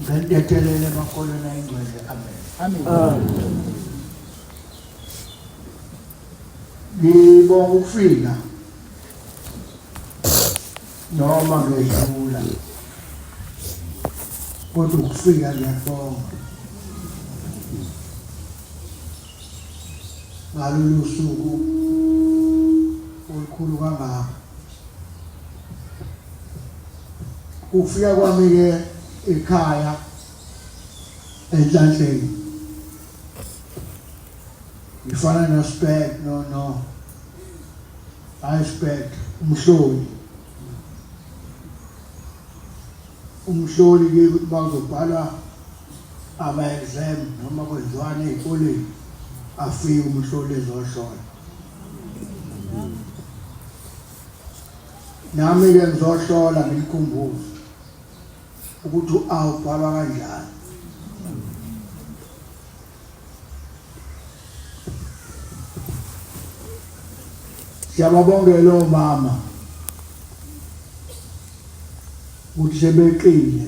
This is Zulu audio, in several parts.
Ngentethelele emakholweni ayingcwele. Amen. Amen. Ngibonga ukufika noma ngedlula kodwa ukufika ngiyakubonga ngalolu suku olukhulu kangaka. Ukufika kwami-ke ekhaya enhlanhleni ngifana nospek no no hayi spek umhloli umhloli ke ukuthi bazobhalwa ama-exam noma kwenziwani ey'koleni afike umhloli ezohlola. Nami-ke ngizohlola nginikhumbuze ukuthi u-A ubhalwa kanjani. Siyababongela omama ukuthi sebeqile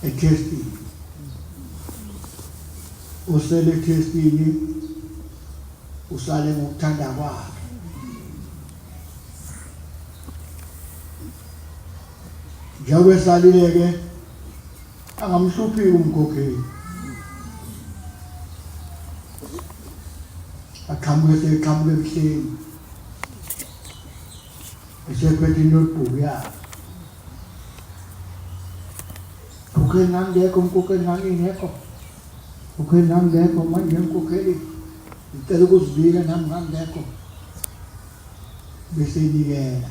ethestini usele ethestini usale ngokuthanda kwakhe njengoba esalile-ke angamhluphi umkhokheli aqhamuke seqhamuke ebuhleni esephethe inotebook yakhe. Mkhokheli ngangingekho, mkhokheli ngangingekho, mkhokheli ngangingekho, manje mkhokheli ngicela ukuzibika nami ngangingekho. Bese inikela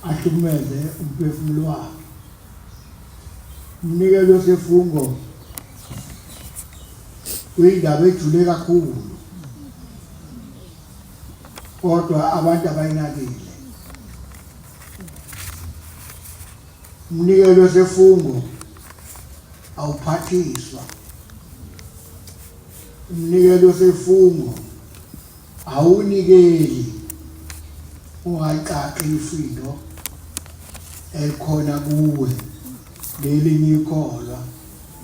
ahlukumeze umphefumulo wakhe. Umnikelo wesifungo kuyindaba ejule kakhulu kodwa abantu abayinakile. Umnikelo wesifungo awuphathiswa, umnikelo wesifungo awunikeli ungaliqaqi ifindo elikhona kuwe lelinye ikholwa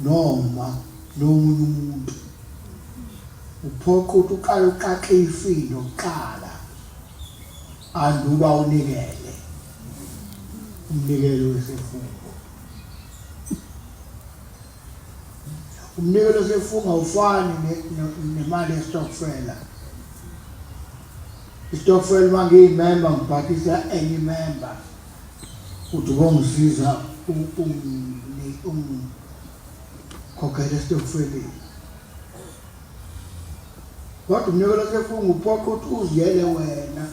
noma nomunye umuntu. Uphoqa ukuthi uqale uqaqe ifindo kuqala anduba unikele umnikelo wesifungo. Umnikelo wesifungo awufani nemali yesitokfela. Isitokfela uma ngiyimemba ngibhadisa enye imemba ukuthi ubongisiza ungikhokhele esitokfeleni. Kodwa umnikelo wesifungo uphoqa ukuthi uziyele wena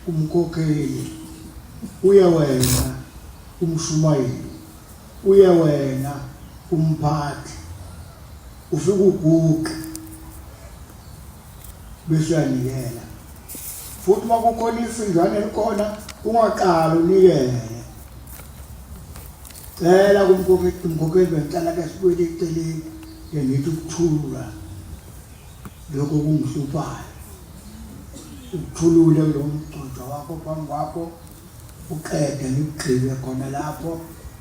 umkhokheli, uye wena umshumayeli, uye wena umphathi, ufike uguqe bese uyanikela. Futhi uma kukhona ifinjwana elikhona ungaqali unikele. Cela kumkhokheli, umkhokheli bengicela ke sibuyele eceleni ke ngithi ukuthulula lokho okungihluphayo. Ukuthulule kulo mgcotshwa wakho phambi kwakho uqede ngikugqibe khona lapho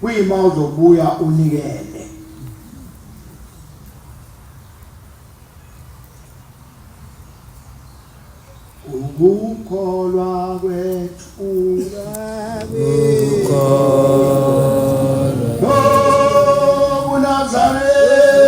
kuyima uzobuya unikele. Ukukholwa kwethu Nazaretha.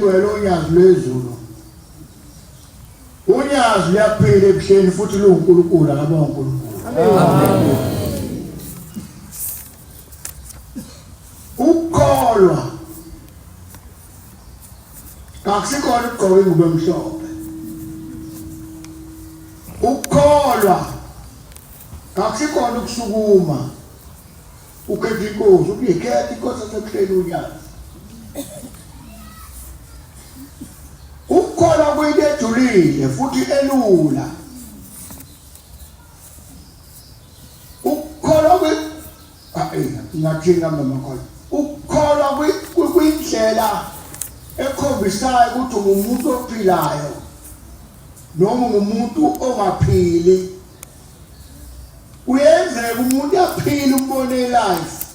Ingcwele unyazi lwezulu. Unyazi luyaphila ebuhleni futhi luwuNkulunkulu akaba uNkulunkulu. Amen. Ukukholwa akusikhona ukugqoka ingubo emhlophe. Ukukholwa akusikhona ukusukuma ukhetha inkosi, ukuyikhetha inkosi asebuhleni unyazi. Ukukholwa kuyinto ejulile futhi elula. Ukukholwa kwi ngathini kambe makholwa. Ukukholwa kwindlela ekhombisayo ukuthi ungumuntu ophilayo noma ungumuntu ongaphili. Kuyenzeka umuntu aphile umbone life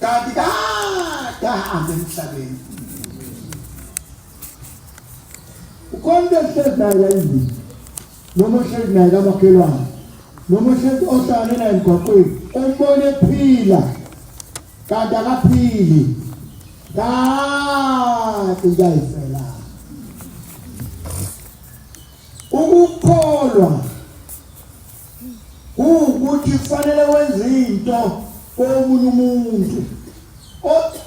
kanti kade ahambe emhlabeni. Ukhona into ehlezi naye la endlini noma ohlezi naye kamakhelwane noma ohlezi ohlangane naye emgwaqweni umbone ephila kanti akaphili kade uyayifela. Ukukholwa kuwukuthi kufanele wenze into komunye umuntu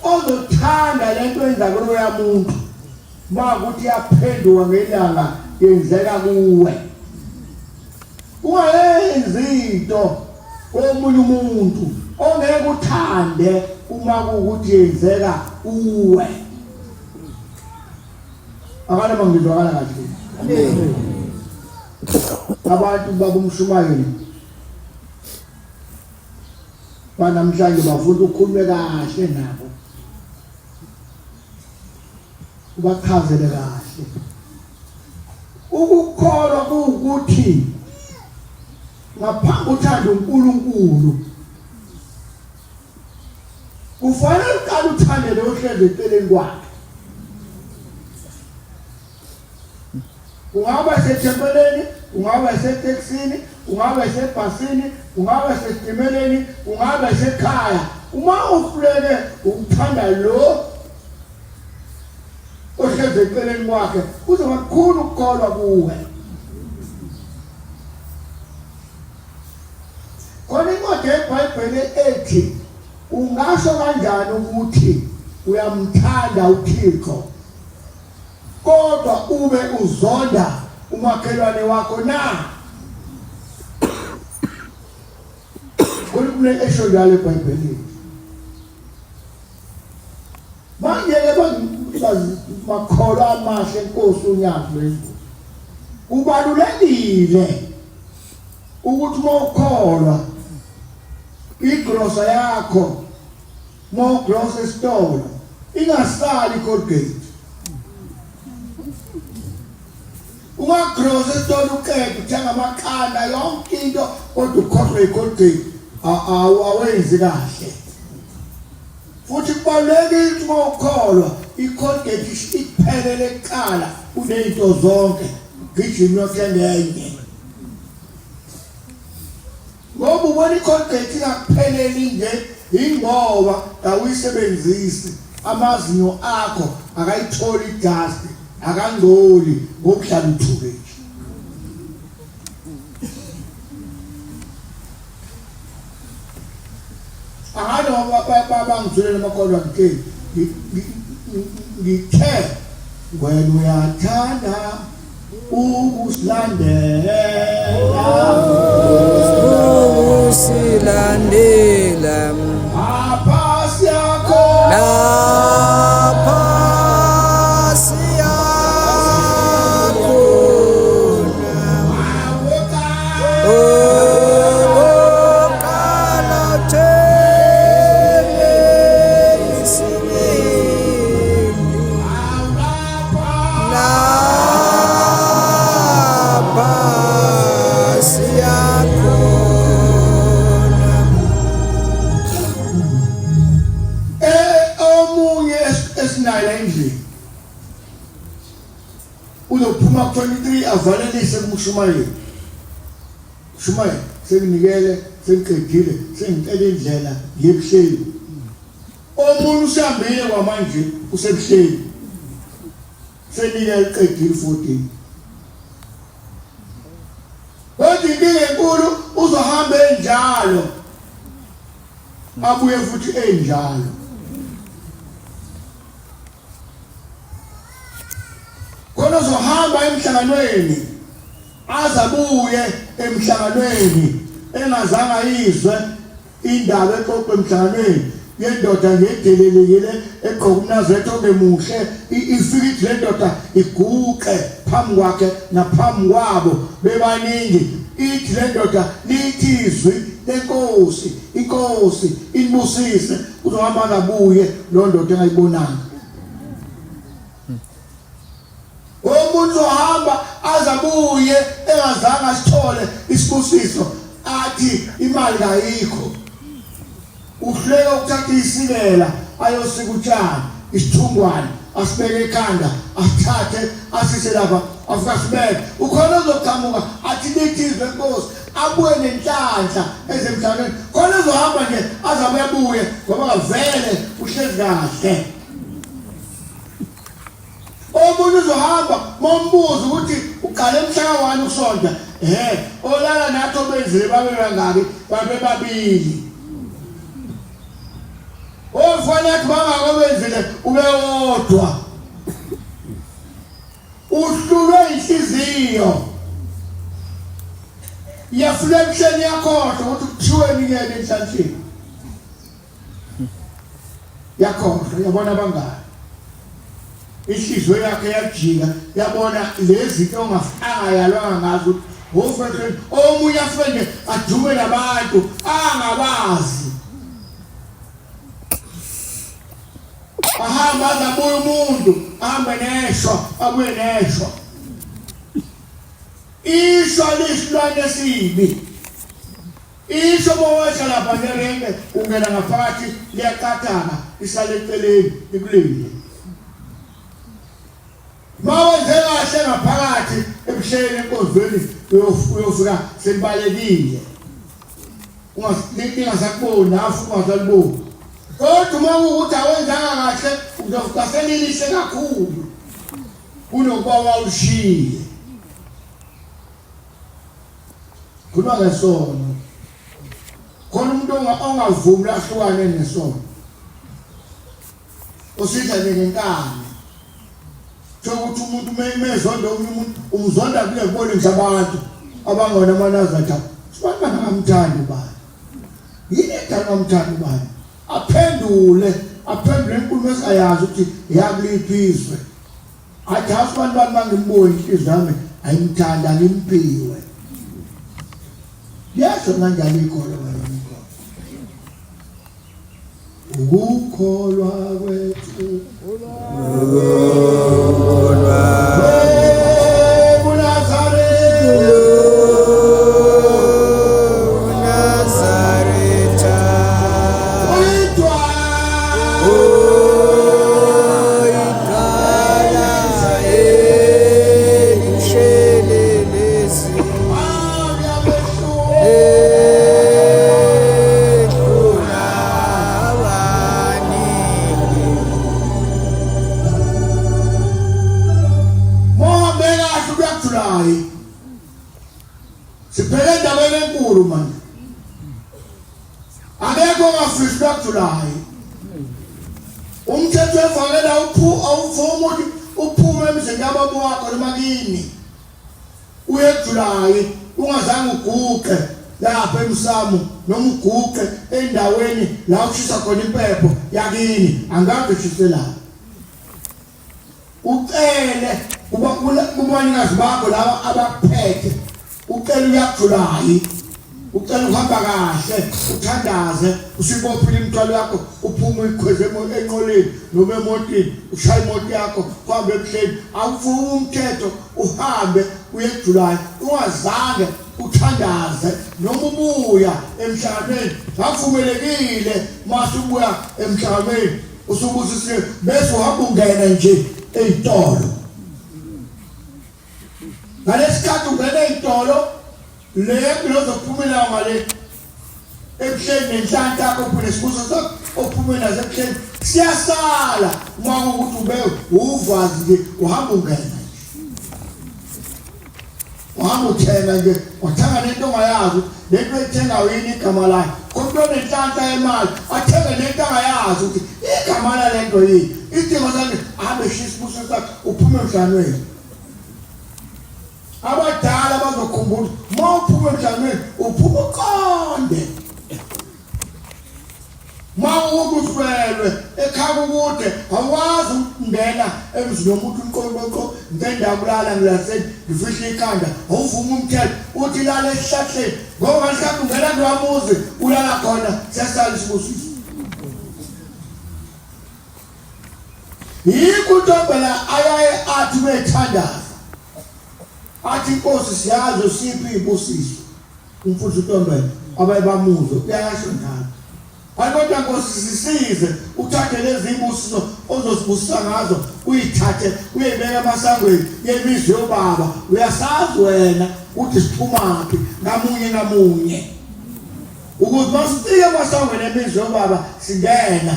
ozothanda lento yenza kuloya muntu makuthi yaphenduka ngelanga yenzeka kuwe. Ungayenzi into komunye umuntu ongeke uthande uma kuwukuthi yenzeka kuwe. Akanoma ngizwakala kahle. Abantu bakumshumayeli banamhlanje bafuna ukhulume kahle nabo, ubachazele kahle. Ukukholwa kuwukuthi ngaphambi uthanda uNkulunkulu kufanele uqale uthande lo ohlezi eceleni kwakhe. Ungaba sethempeleni, ungaba setekisini, ungaba sebhasini, ungaba sesitimeleni, ungaba sekhaya. Uma uhluleke ukuthanda lo ohlezi eceleni kwakhe, kuzoba kukhulu ukukholwa kuwe. Khona incwadi yeBhayibheli ethi ungasho kanjani ukuthi uyamthanda uThixo kodwa ube uzonda umakhelwane wakho na? Khona esho njalo eBhayibhelini. Manje-ke makholwa amahle enkosi uNyazi lwezulu. Kubalulekile ukuthi uma ukholwa igrosa yakho uma ugrosa esitolo ingasali iColgate. Ungagrosa esitolo uqede uthenga amaqanda yonke into kodwa ukhohlwe iColgate awenzi kahle. Futhi kubalulekile ukuthi uma ukholwa iColgate ikuphelele kuqala kunezinto zonke ugijima uyothenga enye. Ngoba ubona iColgate ingakupheleli nje yingoba kawuyisebenzisi amazinyo akho akayitholi idust akangcoli ngokudlala uthule nje. Anganoma bangizwele amakholwa ngithe ngithe wena uyathanda ukusilandela ukusilandela apha siyakho lapha siyakhona okokuqala uthenge isibindi lapha siyakhona. Omunye esinayo endlini uzophuma ku-23 avalelise kumshumayeli. Mshumayeli, senginikele, sengiqedile, sengicela indlela ngiyebuhleni. Omunye usehambile kwamanje usebuhleni. Senika liqedile 14. Kodwa inkinga enkulu uzohamba enjalo. Abuye futhi enjalo. Khona uzohamba emhlanganweni azabuye emhlanganweni engazange ayizwe indaba exoxwe emhlanganweni yendoda ngedelelekile egqoka umnazaretha ongemuhle ifike ithi le ndoda iguqe phambi kwakhe naphambi kwabo bebaningi ithi le ndoda lithi izwi lenkosi inkosi inibusise uzohamba ngabuye lo ndoda engayibonanga Umuntu ohamba azabuye engazange asithole isibusiso athi imali kayikho. Uhluleka ukuthatha isikela ayosika utshani isithungwane asibeke ekhanda asithathe asise lapha afika asibeke ukhona ozoqhamuka athi lithi izwe enkosi abuye nenhlanhla ezemhlanganweni khona uzohamba nje azabuye abuye ngoba vele uhlezi kahle Omunye uzohamba mombuza ukuthi uqale mhla ka-1 ukusonta he olala nathi obenzile babe bangaki babe babili ofana athi bangaki obenzile ube wodwa uhlulwe inhliziyo yafuna ebuhleni yakhohlwa ukuthi kuthiweni kuyena enhlanhleni yakhohlwa yabona abangani inhliziyo yakhe yajika yabona lezi zinto ongayalwanga ngazo ukuthi wofethe omunye afike nje adume nabantu angabazi ahamba azabuye umuntu ahambe neshwa abuye neshwa ishwa lisilwane esibi Isho mowehla lapha nerenke ungena ngaphakathi liyaqathana isale eceleni likulinde. Mawenze kahle ngaphakathi ebuhleni enkonzweni uyofika selibalekile. Ungasakuboni nafu ungasaliboni. Kodwa uma kuwukuthi awenzanga kahle uzofika selilihle kakhulu kunokuba wawushiye. Khuluma ngesono. Khona umuntu ongavumi ahlukane nesono. Usidla nje ngenkani. Ukuthi umuntu mezonda omunye umuntu umzonda kule kubona ngisho abantu abangona amaNazaretha. Sibani bangamthandi ubani? Yini edala ngamthandi ubani? Aphendule, aphendule inkulumo esingayazi ukuthi yakuliphi izwe. Athi abantu bami bangimbuke inhliziyo yami ayimthanda ngimpiwe. Yasho kanjalo ikholo wena ikholo. Ukukholwa kwethu ukukholwa Sibheke endabeni enkulu manje. Akekho ongafisi kuJulayi. Umthetho wevangeli awuvumi ukuthi uphume emzini kababa wakho noma kini uye kuJulayi ungazange uguqe lapha emsamo noma uguqe endaweni la ushisa khona impepho yakini angaze ushise lapho ucele kubanikazi bakho laba abakuphethe ucele uyakujulayi ucela ukuhamba kahle uthandaze usibophile imithwalo yakho uphume uyikhweze enqoleni noma emotini ushaye imoto yakho uhambe ebuhleni awuvumi umthetho uhambe uye kujulayi ungazange uthandaze noma ubuya emhlanganweni akuvumelekile mase ubuya emhlanganweni usubusisiwe bese uhamba ungena nje ey'tolo ngalesikhathi ungena ey'tolo le mpilo ozophumela ngale ebuhleni nenhlanhla yakho uphule isibuso sakho ophume naso ebuhleni siyasala uma kuwukuthi ube uvazi nje uhamba ungena nje uhamba uthenga nje wathenga nento ongayazi ukuthi lento ethengayo yini igama layo kodwa onenhlanhla yemali athenge nento angayazi ukuthi igama lalento yini idingo sakhe ahambe eshisa isibusiso sakhe uphume emhlanweni Abadala bazokhumbula uma uphuma emhlanganweni uphuma uqonde. Uma ukufelwe ekhaya kukude awukwazi ukungena emzini womuntu umqoqoqo ngenda kulala ngilaseni ngifihle ikhanda awuvuma umthetho uthi lala esihlahleni ngoba mhlawumbe ungena kulowa muzi ulala khona siyasala isibusiso. Yikho uNtombela ayaye athi bethandaza athi inkosi siyazi usiphi ibusiso umfundisi uNtombela abaye bamuzwe uyasho njalo hayi kodwa nkosi sisize uthathe lezi ibusiso ozosibusisa ngazo uyithathe uyibeke emasangweni yemizi yobaba uyasazi wena ukuthi siphumaphi ngamunye ngamunye ukuthi masifike emasangweni emizi yobaba singena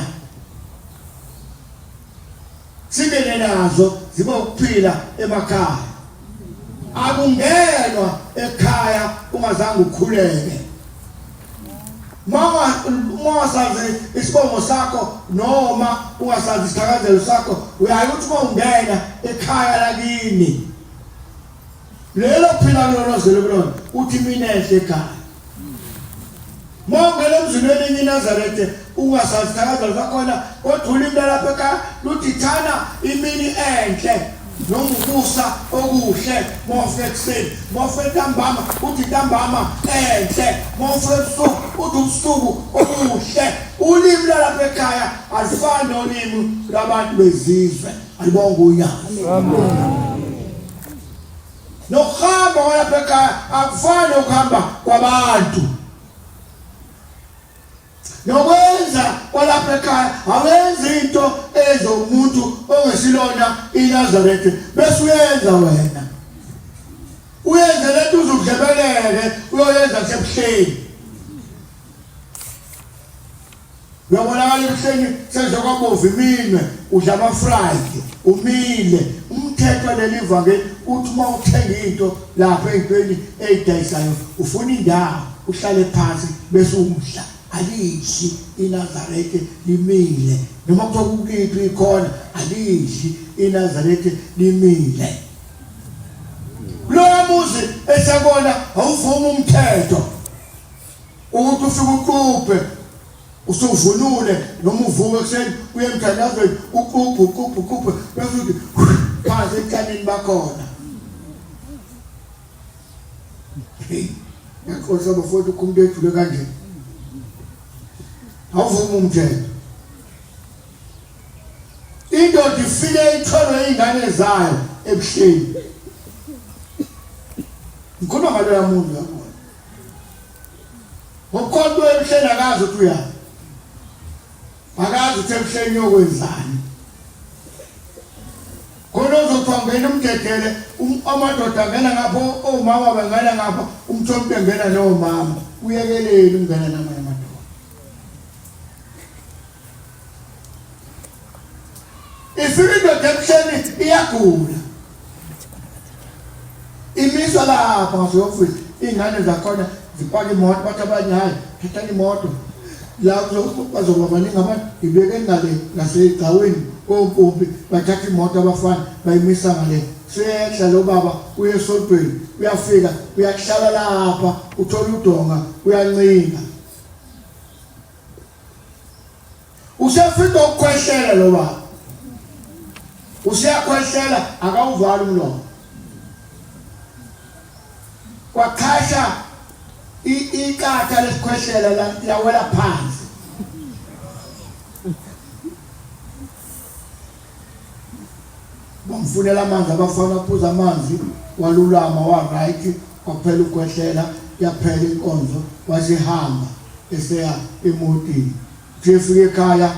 singene nazo zibe ukuphila emakhaya akungenwa ekhaya ungazange ukhuleke mama ungasazi isibongo sakho noma ungasazi isithakazelo sakho uyaye uthi uma ungena ekhaya lakini lelo phila kulona zelo kulona uthi mina enhle ekhaya Mawungena emzini welinye iNazarethe ungasazi thakazelo sakhona kodwa ulimi lalapha ekhaya luthi thana imini enhle noma ukusa okuhle mawufika ekuseni mawufika ntambama uthi ntambama enhle mawufika ebusuku uthi ubusuku obuhle ulimi lalapha ekhaya alifani nolimi lwabantu bezizwe alibonga unyazi amen Nokuhamba kwalapha ekhaya akufani nokuhamba kwabantu. Nokwenza kwalapha ekhaya awenzi into ezomuntu ongesilona iNazaretha bese uyenza wena. Uyenze lento uzudlebeleke uyoyenza kusebuhleni. Uyabonakala ebuhleni senze kwabovu iminwe udla ama-fried umile umthetho leli vangeli uthi uma uthenga into lapha ey'ntweni ey'dayisayo ufuna indawo uhlale phansi bese udla alidli inazarethe limile noma kuthiwa kukiphi ikhona alidli inazarethe limile loya muzi esakona awuvumi umthetho ukuthi ufike uquphe usuvunule noma uvuke ekuseni uye emthandazweni uquphe uquphe uquphe bese uthi phansi etshanini bakhona hey ngiyaqosa bafowethu ukhumntu ejule kanje awuvumi umthetho indoda ifike itholwe iy'ngane zayo ebuhleni ngikhuluma ngaloya muntu yabona Ngokukhonto ebuhleni akazi ukuthi uyaphi. Akazi ukuthi ebuhleni uyokwenzani. Khona ozothiwa ngena umdedele um, amadoda angena ngapho omama bengena ngapha umthombo engena nomama uyekeleni ungena namanye amadoda. Ifika indoda ebuhleni iyagula. Imiswa lapha ngase-ofisi iy'ngane zakhona zipaka imoto bathi abanye hhayi thathani imoto la bazoba baningi abantu ibeke ngale ngasegcawini kompompi bathatha imoto abafana bayimisa ngale seyehla lo baba uye esontweni uyafika uyakuhlala lapha uthola udonga uyancinga Usefika ukukhwehlela lo baba. Useyakhwehlela akawuvali umlomo. Kwaqhasha iqatha lesikhwehlela lawela phansi. Bamfunela amanzi abafana phuza amanzi walulama wa right kwaphela ukwehlela yaphela inkonzo wasehamba eseya emotini Uthe efika ekhaya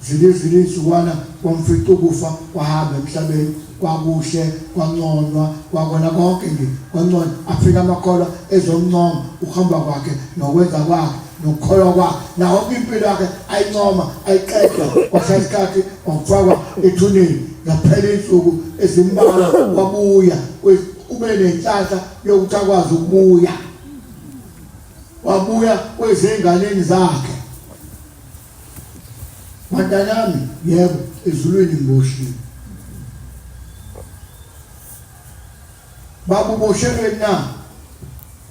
zilizile insukwana kwamfica ukufa kwahamba emhlabeni kwakuhle kwanconywa kwakona konke nje kwanconywa afika amakholwa ezomncoma ukuhamba kwakhe nokwenza kwakhe nokukholwa kwakhe nawo impilo yakhe ayincoma ayiqeda kwashaya isikhathi wafakwa ethuneni zaphela insuku ezimbalwa wabuya ube nenhlanhla yokuthi akwazi ukubuya wabuya kwezinganeni zakhe Bantanami yebo ezulwini ngiboshiwe Babuboshelweni na?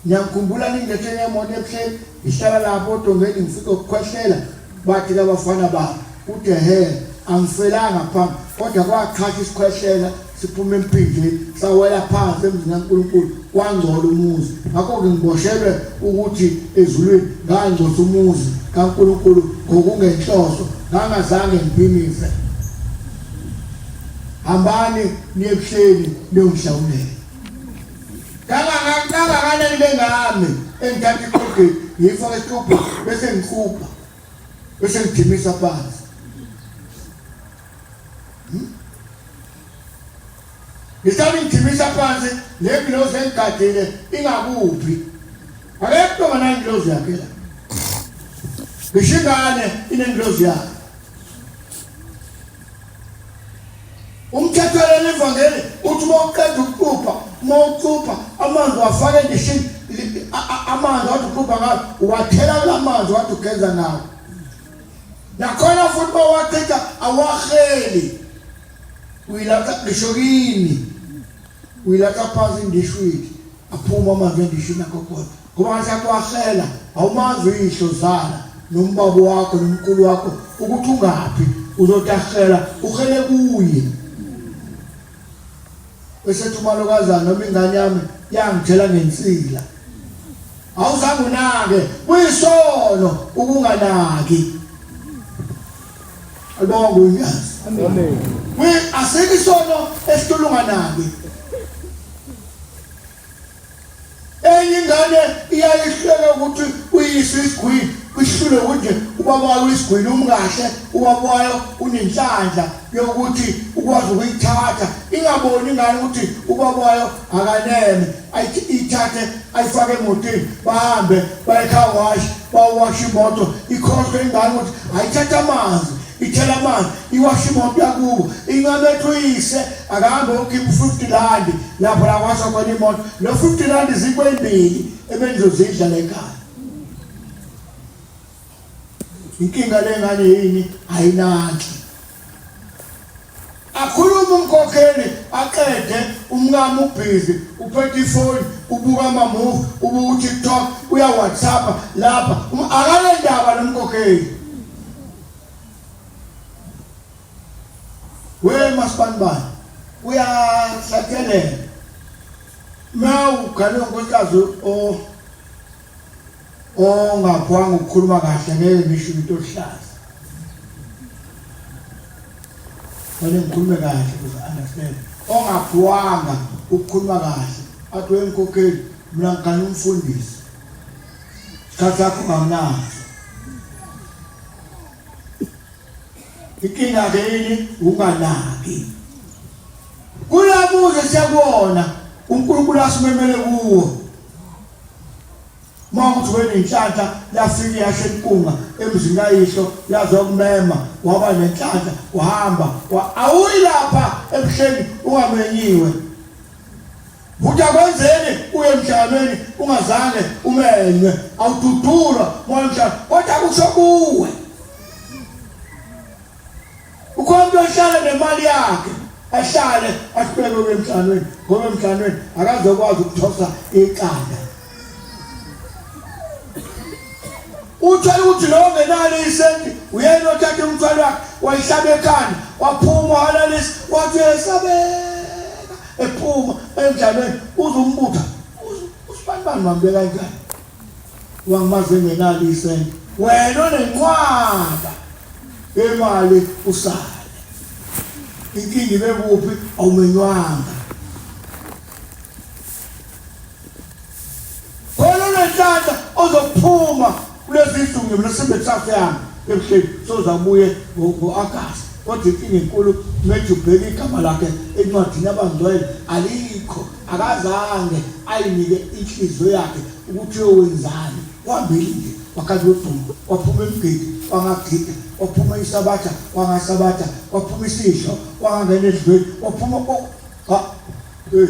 Ngiyakhumbula ningilethe ngemoto ebuhleni ngihlala lapho odongeni ngifike ukukhwehlela bathi labafana babo ude he angifelanga phambi kodwa kwaqhasha isikhwehlela siphuma emphinjeni sawela phansi emzini kaNkulunkulu kwangcola umuzi ngakho-ke ngiboshelwe ukuthi ezulwini ngangcosa umuzi kaNkulunkulu ngokungenhloso ngangazange ngiphimise hambani niye ebuhleni niyongihlawulela kangakanani lengami engithatha iqhuge ngiyifake esitubhu bese ngiqubha bese ngijimisa phansi hmm? ngihlale ngijimisa phansi le ngilozi engigadile ingakuphi akekho onganayo ingilozi yakhe la ngisho ingane inengilozi yakhe Umthetho waleli vangeli uthi uma uqeda ukucupha, uma ucupha amanzi wafaka endishini, amanzi wathi ucupha ngawo, uwathela kula manzi wathi ugeza ngawo. Nakhona futhi uma uwachitha awaheli. Uyilatha ngisho kini. Uyilatha phansi indishwini. Aphuma amanzi endishini akho khona. Ngoba ngathi wahela awumazi uyihlo zala nombaba wakho nomkhulu wakho ukuthi ungaphi uzotahela uhele kuye. Bese ethi umalokazana noma ingane yami yangithela ngensila. Awuzange unake kuyisono ukunganaki. Alibonga unyazi. Amen. Asikho isono esihlulunganaki. Enye ingane iyayihleka ukuthi uyise isigwili ihlule ukuthi ubaba wayo isigwili umkahle ubaba wayo unenhlanhla yokuthi ukwazi ukuyithatha ingaboni ingane ukuthi ubaba wayo akaneme ayithathe ayifake emotini bahambe baye car wash bawasha imoto ikhohlwe ingane ukuthi ayithathe amanzi ithela amanzi iwasha imoto yakubo incame ethi uyise akahambe ukhipha u-50 rand lapho la kwasha khona imoto lo 50 rand zinkwe ezimbili ebengizozidla la ekhaya inkinga lengane yini ayinaki akhulume umkhokheli aqede umkami ubhizi uphethe ifoni ubuka ama-movie ubuka u-tiktok uya-whatsapp lapha um, akanendaba nomkhokheli we masibanibani uyahlathelela ma ugane unkosikazi ongakhwanga ukukhuluma kahle ngeke ngisho into ohlaza fanele ngikhulume kahle ukuze understand ongaphiwanga ukukhuluma kahle athi wemkhokheli mina ngigane umfundisi isikhathi sakho nganginaso inkinga-ke yini unganaki kulamuzi siyakuwona uNkulunkulu asimemele kuwo uma ukuthi wenenhlanhla yafika yasho inkunga emzini kayihlo yazokumema waba nenhlanhla wahamba awuyi lapha ebuhleni ungamenyiwe futhi akwenzeni uye emhlanganweni ungazange umenywe awududulwa moya emhlangano kodwa kusho kuwe Ukhona umuntu ohlala nemali yakhe ahlale ahluleke ukuya emhlanganweni ngoba emhlanganweni akazokwazi ukuthosa iqanda. Uthole ukuthi lo ongenalo isenti uyena othatha umthwalo wakhe wayihlaba ekhanda waphuma wahalalisa wathi uyesabeka ephuma emhlanganweni uzumbutha usibanibani wambeka kanjani wangimazi engenalo isenti wena onenqwaba yemali usale inkinga ibe kuphi awumenywanga khona unenhlanhla ozophuma kulezi nsuku mhlasimbe kusasa yami ebuhleni sozabuye ngo-agasti kodwa inkinga enkulu methi ubheke igama lakhe encwadini yabangcwele alikho akazange ayinike inhliziyo yakhe ukuthi uyowenzani uhambile nje. Wakhala udumo, waphuma imigidi, wangagida, waphuma isabatha, wangasabatha, waphuma isidlo, wangangena edlweni, waphuma ha hey.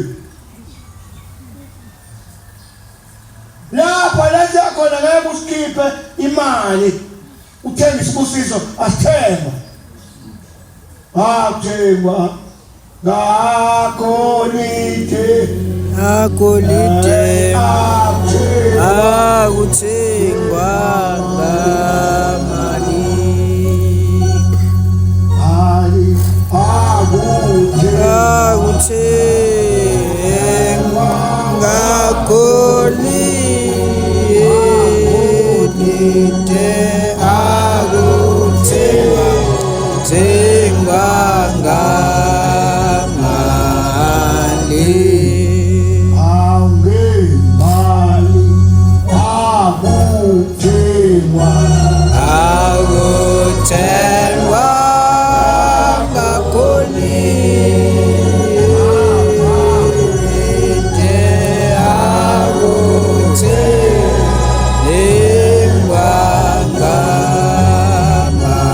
Lapha la siyakhona ngeke usikhiphe imali uthenge isibusiso asithengwa. Akuthengwa ngagolide Agolide akuthengwa ngamali. Hayi akuthengwa Akuthengwa ngagolide akuthengwa thengwa ngamali. Angemali akuthengwa Akuthengwa ngagolide akuthengwa ngamali.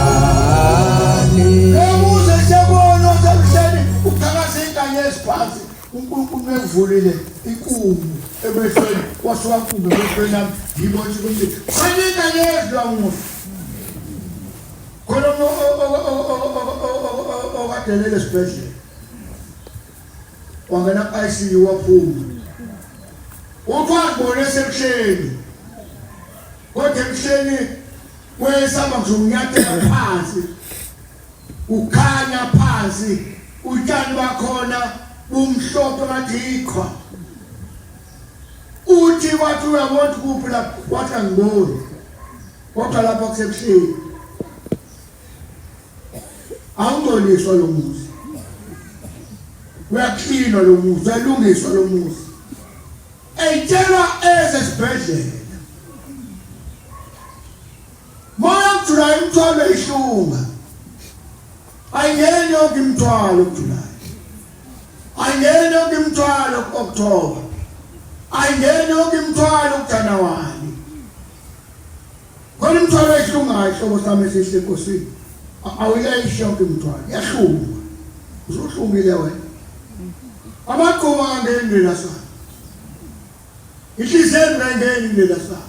Ukuze siyabona osemhleni uqhakaza inkanyezi phansi uNkulunkulu mekuvulile inkungu emehlweni wasuka nkungu emehlweni ami ngibona ukuthi khona inkanyezi lwamuhle khona okadelele esibhedlela wangena ku-ICU waphuma uthi wazibona esebuhleni kodwa ebuhleni wesaba ngisho ukunyathela phansi kukhanya phansi utshani bakhona bumhlophe ngathi iqhwa uthi wathi uyabona kuphi lapho wathi angiboni kodwa lapha kusebuhleni awungcoliswa lo muzi uyaklinwa lo muzi uyalungiswa lo muzi eyitshelwa ezesibhedlela moya kujulayi imithwalo ihlunga ayingeni yonke imithwalo kujulayi ayingeni yonke imithwalo ku-okthoba ayingeni yonke imithwalo kujanawari Khona imithwalo ehlungayo ihlobo sami esihle enkosini. Awuleyishi yonke imithwalo, iyahlunga. Usuhlungile wena. Amagquma angeni lela sana. Inhliziyo engangeni lela sana.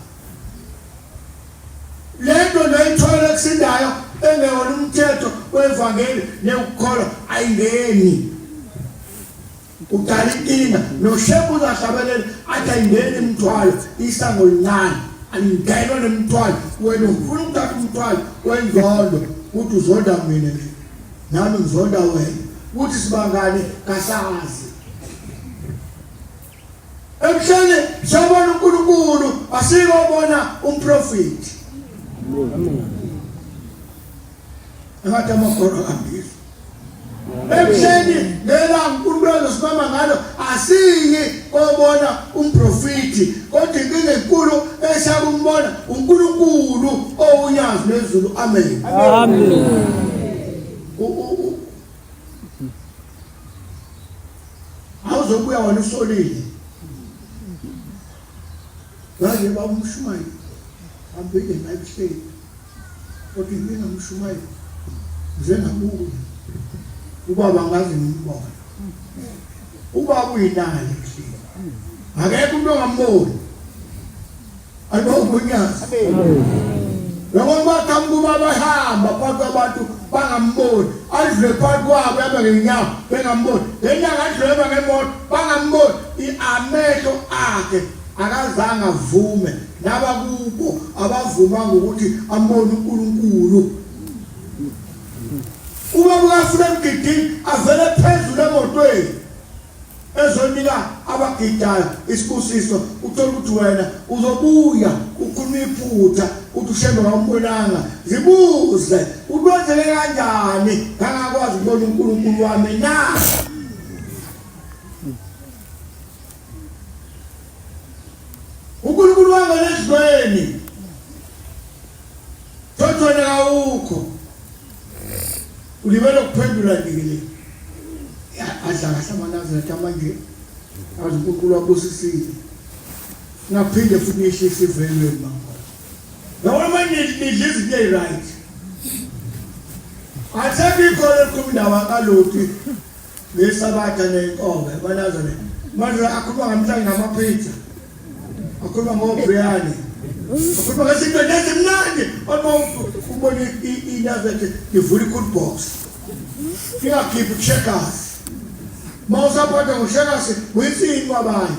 Lento noyithola ekusindayo engewona umthetho wevangeli neyokukholwa ayingeni. Udala inkinga noShembe uzahlabelela athi ayingeni imithwalo isango lincane alingenwa nemithwalo wena ufuna ukuthatha umthwalo wenzondo uthi uzonda mina nje nami ngizonda wena uthi sibangane kasazi ebuhleni siyobona uNkulunkulu asikobona umprofiti amen Engathi amakholwa akangizwa. Ebuhleni ngelanga uNkulunkulu azosimama ngalo asiyi kobona umprofiti kodwa inkinga enkulu esakumbona uNkulunkulu owunyazi lwezulu amen. Amen. Awuzobuya wena usolile. Ngaze bamshumayela. Hambile la ebuhleni. Kodwa inkinga mshumayeli ngize ngabuya ubaba ngaze ngimbone. Ubaba uyinali kuhleli. Akekho umuntu ongamboni. Ayibongunyazi. Noma baqhamuka ubaba ehamba phakathi kwabantu bangamboni. Adlule phakathi kwabo ebe ngenyawo bengamboni. Ngenyanga adlule ebe ngemoto bangamboni. Amehlo akhe akazange avume nabakubo abavumanga ukuthi ambone uNkulunkulu ubaba ukafika emgidini avele phezulu emotweni ezonika abagidayo isibusiso uthola ukuthi wena uzobuya ukhuluma iphutha uthi ushembe kawumbonanga zibuze ukwenzeke kanjani ngangakwazi ukubona uNkulunkulu wami na uNkulunkulu wangena edlweni Thothi wena kawukho ulibele ukuphendula ndikile adla kahle amanazaretha manje azi uNkulunkulu wabusisile ngaphinde futhi ngiyehlise ivelweni mama. Yabona manje nidla izinto eyi-right. Asekho ikhona elikhuluma indaba kaLoti ngesabatha nenkobe banazo le. Manje akhuluma ngamhlanje ngamaphitha. Akhuluma ngobriyani. Akhuluma ngezinto ezimnandi. Uma ubona iNazaretha ivula i-cool box. Ingakhiphi kushekasi. Uma usaphatha ngoshekasi uyisini kwabanye.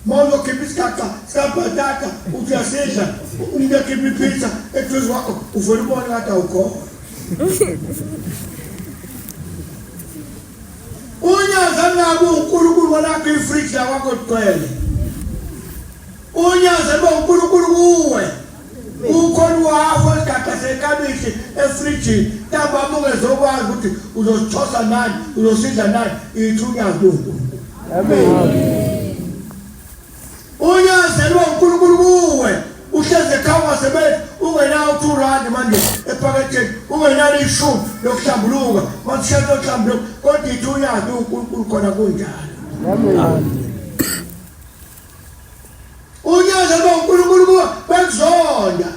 Uma uzokhipha isigaxa sikabhatata uthi uyasidla umuntu ekhipha ipizza eduze kwakho uvele ubone kade awukhona. Unyazi angabe uNkulunkulu walakho ifridge la kwakho ligcwele. Unyazi liba uNkulunkulu kuwe. Ukhona uhafu esigaxa sekabishi efrijini ntambama ungezokwazi ukuthi uzosithosa nani uzosidla nani ithi unyazi luwuNkulunkulu. Amen. Unyazi liba uNkulunkulu kuwe. Uhlezi ekhaya ungasebenzi ungenawo 2 rand manje ephaketheni ungenalo ishumi lokuhlambuluka masishaya lokuhlambuluka kodwa ithi unyazi uNkulunkulu khona kunjalo. Amen. Unyazi liba uNkulunkulu kuwe bekuzonda.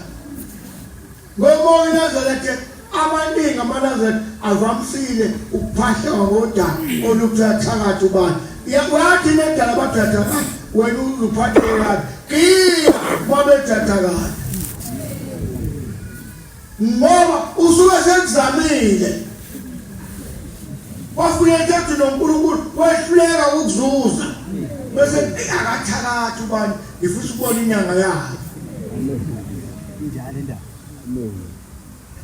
Ngoba iNazaretha amaningi amaNazaretha avamisile ukuphahleka ngodaba olukuthi ubani. Uyathi nedala bathi uyathakatha wena uzuphatheke kabi. Giya babethathakatha. Ngoba usuke sekuzamile. Wafika ethi noNkulunkulu wehluleka ukuzuza. Bese akathakathi ubani ngifisa ukubona inyanga yakhe. Injalo indaba.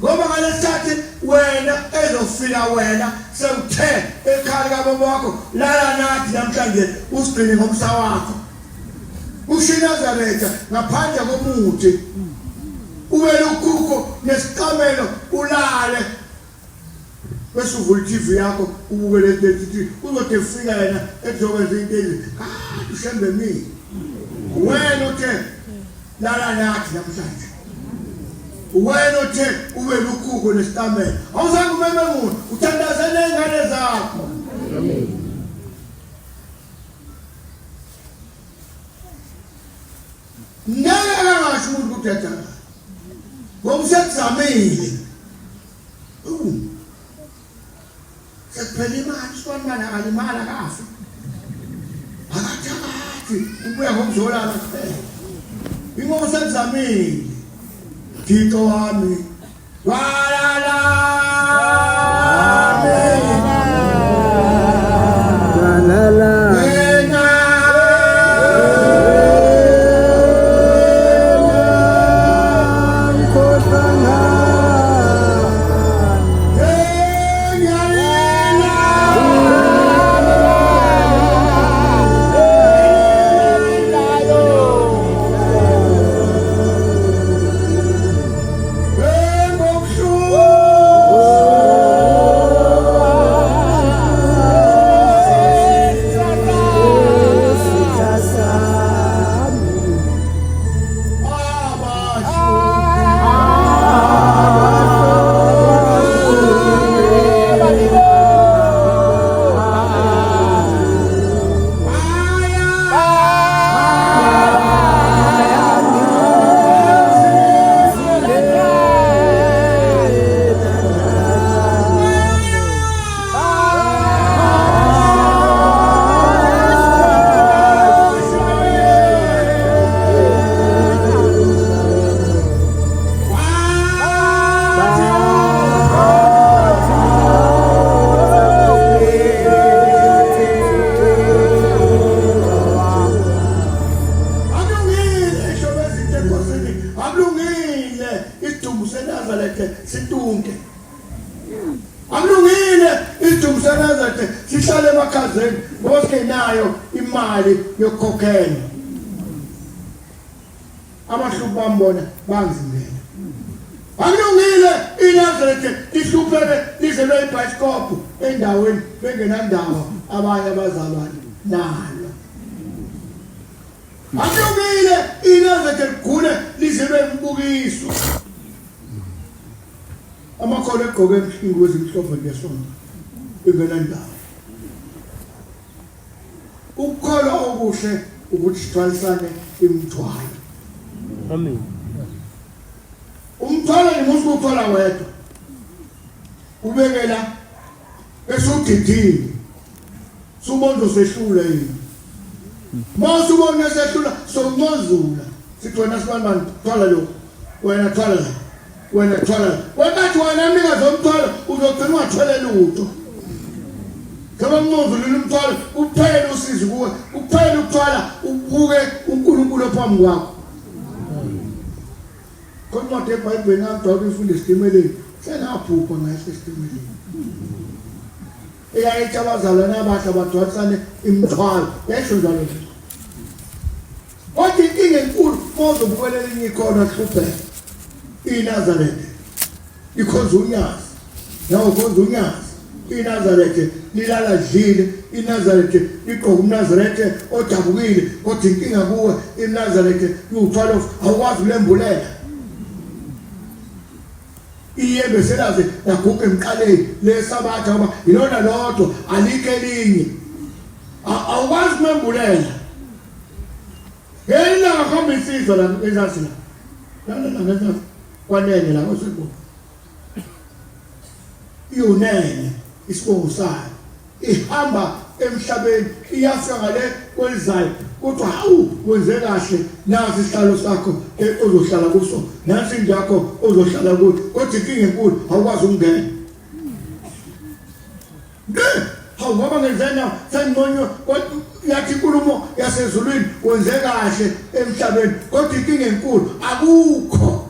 Ngoba ngalesikhathi wena ezofika wena sekuthe ekhaya kababa wakho lala nathi namhlanje usigcine ngomsa wakho. Usho iNazaretha ngaphandle komuthi. Ube lukhukho nesiqamelo ulale bese uvula i-TV yakho ubuke lento ethi uzothi efika yena ezokwenza into ezi kade ushembe mina wena uthe lala nathi namhlanje wena uthe ube lukhukho nesitamela awuzange umeme muntu uthandaze ney'ngane zakho. Amen. Ngeke angasho umuntu ukuthi uyathanda ngoba usekuzamile. Sekuphela imali sibanibani akalimali akafi akathakathi ubuya ngokuzolala kuphela ingoba sekuzamile. Thixo wami walala. Walala. Wena Khohlwa ngani. Ngiyalila. Isitha sami. Akulungile hlobo ezinto enkosini, akulungile isidumbu seNazaretha situnke. Akulungile isidumbu seNazaretha sihlale emakhazeni ngoba singenayo imali yokukhokhela. Abahluphi bambona bangizingela. Akulungile iNazaretha lihlupheke lizelwe ibhayisikobho endaweni bengenandaba abanye abazalwane nalo. Akulungile iNazaretha ligule lizelwe imibukiso. Amakholwa egqoke ingubo ezimhlophe ngesonto bengenandaba. Ukukholwa okuhle ukuthi sithwalisane imithwalo. Amen. Umthwalo nje musu ukuthola wedwa. Ubekela bese udidile. Subona usehlula yini? Mase ubona sehlula soncozula. Sithi wena sibanibani thwala lokho. Wena thwala la. Wena thwala la. Wekathi wena mnikazi womthwalo uzogcina ungathwele lutho. Njengoba umncozulile umthwalo uphele usizi kuwe, uphele ukuthwala ubuke uNkulunkulu ophambi kwakho. Khona incwadi eBhayibhelini ngangijwayele ukuyifunda esitimeleni, sengaphupha ngehla esitimeleni. Eyayithi abazalwane abahle abadonsane imithwalo, yayisho njalo nje. Kodwa inkinga enkulu uma uzobukela elinye ikhona hlupheka, iNazaretha ikhonza unyazi, nawe ukhonza unyazi. INazaretha lilala dlile, iNazaretha ligqoka umNazaretha odabukile, kodwa inkinga kuwe iNazaretha liwuthwalo awukwazi ulembulela. Iyembe selaze laguga emqaleni lesabatha ngoba ilona lodwa alikho elinye. Awukwazi ukumembulela. Ngelinye ilanga kuhamba insizwa la ngezansi la. La la ngezansi kwanene la kwesibongo. Iwunene isibongo sayo. Ihamba emhlabeni iyafika ngale kwelizayo kodwa hawu wenze kahle nasi isihlalo sakho eh, ozohlala kuso nansi indlu yakho ozohlala kuyo kodwa inkinga enkulu awukwazi ukungena. Hawu ngoba ngenzena senginconywa yathi inkulumo yasezulwini wenze kahle emhlabeni kodwa inkinga enkulu akukho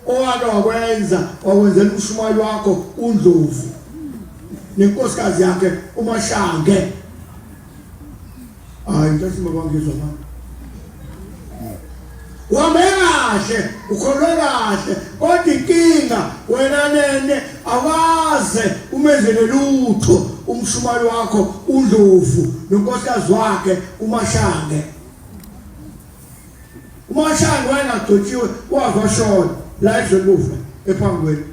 owake wakwenza wakwenzela umshumayeli wakho uNdlovu nenkosikazi yakhe uMashange. Hayi nkosi mabangizwa mama. Uhambe kahle, ukholwe kahle, kodwa inkinga wena nene awaze umenzele lutho umshumayeli wakho uNdlovu nonkosikazi wakhe uMashange. UMashange wayengagcotshiwe waze washona la ezweni ephangweni.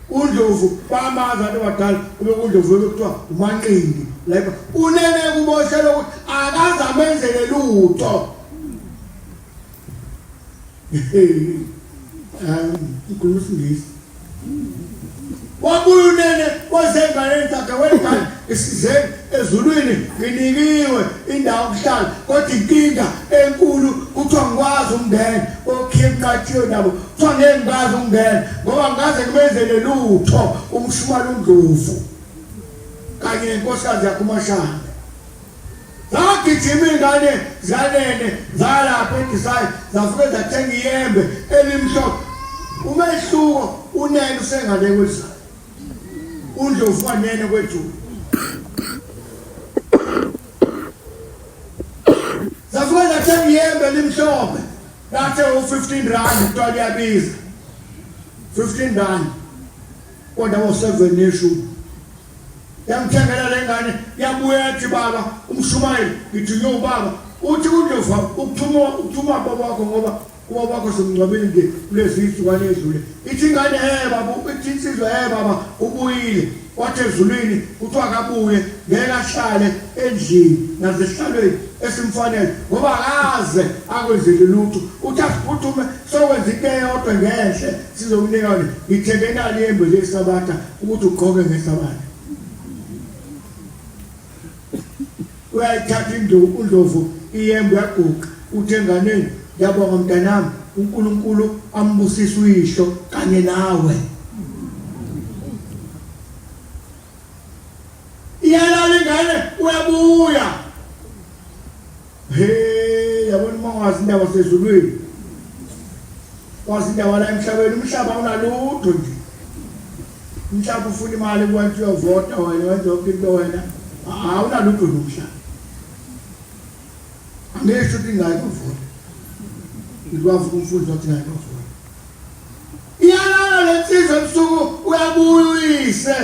uNdlovu bamazi abantu abadala kube kuNdlovu bekuthiwa uManqindi lapha unene kuboshelwe ukuthi akaze amenzele lutho. Ngikhuluma isiNgisi. Wabuya unene wazenganeni zakhe wengane isizeni ezulwini nginikiwe indawo yokuhlala kodwa inkinga enkulu kuthiwa ngikwazi ukungena okhiye nqatshiwe nabo kuthiwa ngeke ngikwazi ukungena ngoba ngikaze ngibenzele lutho umshumala uNdlovu kanye nenkosikazi yakhe uMashana. Zagijima iy'ngane zikanene zalapha eDisayi zafike zathenga iyembe elimhlophe. Umehluko unene usengale kwelizayo. UNdlovu wanene kwejula. Zafike zathenga iyembe elimhlophe. Lathe u-15 rand kuthiwa liyabiza. 15 rand. Kodwa ngo-7 neshumi. Yamthengela le ngane yabuya yathi baba umshumayeli ngithi ngiyobaba uthi uNdlovu ukuthuma ukuthuma baba wakho ngoba ubaba wakho simngcwabile nje kulezi insukwana edlule ithi ingane he baba ithi insizwa he baba ubuyile wathi ezulwini kuthiwa akabuye ngeke ahlale endlini nasesihlalweni esimfanele ngoba akaze akwenzele lutho uthi asiphuthume sokwenza into eyodwa ngenhle sizokunika yona ngithenge nali yembe lesabatha ukuthi ugqoke ngesabatha. Uyayithatha induku uNdlovu iyembe uyaguqa uthi enganeni ngiyabonga mntanami uNkulunkulu ambusise uyihlo kanye nawe. Iyalala ingane uyabuya. He yabona uma ungazi indaba sezulwini. Wazi indaba la emhlabeni umhlaba awunalutho nje. Umhlaba ufuna imali kuwena uyovota wena wenza yonke into wena. Awunalutho nomhlaba. Angisho ukuthi ngayi kovota. Ngikwazi umfundi wathi ngayi kovota. Iyalala lensizwa ebusuku uyabuya uyise.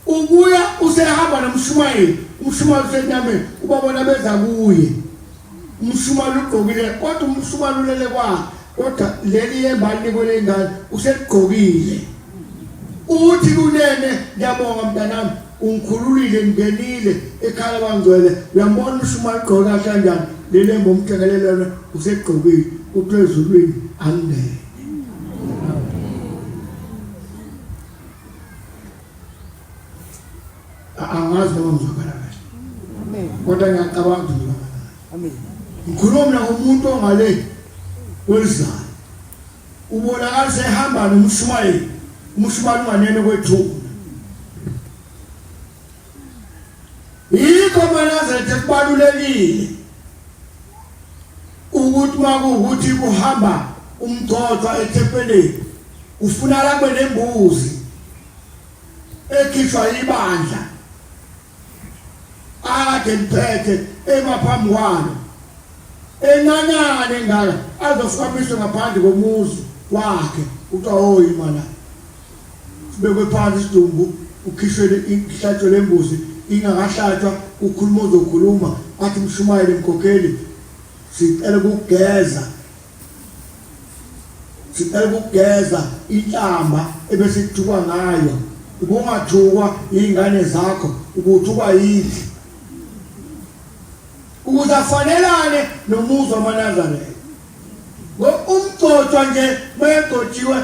Ubuya usehamba nomshumayeli, umshumayeli usenyameni, ubabona beza kuye. Umshumayeli ugqokile kodwa umshumayeli ulele kwakhe, kodwa leli yemba alinikwe lengane useligqokile. Uthi kunene ngiyabonga mntanami, Ungikhululile ngingenile ekhaya bangcwele uyambona umshumayeli ugqoke kahle kanjani leli ngomthengele lona usegqokile uthi ezulwini angene. Angazi noma ngizwakala kahle. Amen. Kodwa ngiyacabanga ukuthi ngizwakala kahle. Amen. Ngikhuluma mina ngomuntu ongale kwelizayo. Ubonakala sehamba nomshumayeli. Umshumayeli unganene kwethuna. Yikho maNazaretha kubalulekile ukuthi makuwukuthi kuhamba umgcotshwa ethempelini kufunakala kube nembuzi ekhishwa ibandla akade liphethe emaphambi kwalo encancane ngaka azofika amiswe ngaphandle komuzi wakhe kuthiwa oyima la sibekwe phansi isidumbu ukhishwe ihlatshwe lembuzi ingakahlatshwa ukhuluma ozokhuluma athi mshumayeli mkhokheli sicela ukugeza Sicela ukugeza inhlamba ebesikuthukwa ngayo. Ubungathukwa izingane zakho, ubuthukwa yithi. Ukuze afanelane nomuzi wamaNazaretha. Umgcotshwa nje mayegcotshiwe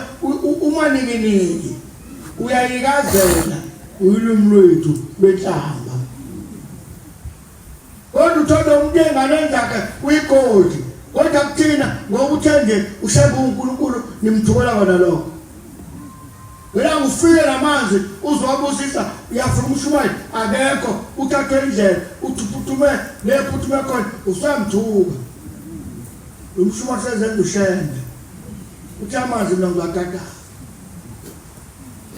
umaninginingi uyayikazela ulwimi lwethu lwenhlamba. Kodwa uthole umuntu enganeni zakhe uyigodi. Kodwa kuthina ngoba uthe nje ushembe uNkulunkulu nimthukela kona lokho. Wena ufike namanzi uzowabusisa uyafuna umshumayeli akekho uthathwe indlela uthi uphuthume le phuthume khona usuyamthuka. Umshumayeli sezenza ushembe. Uthi amanzi mina ngiwathatha.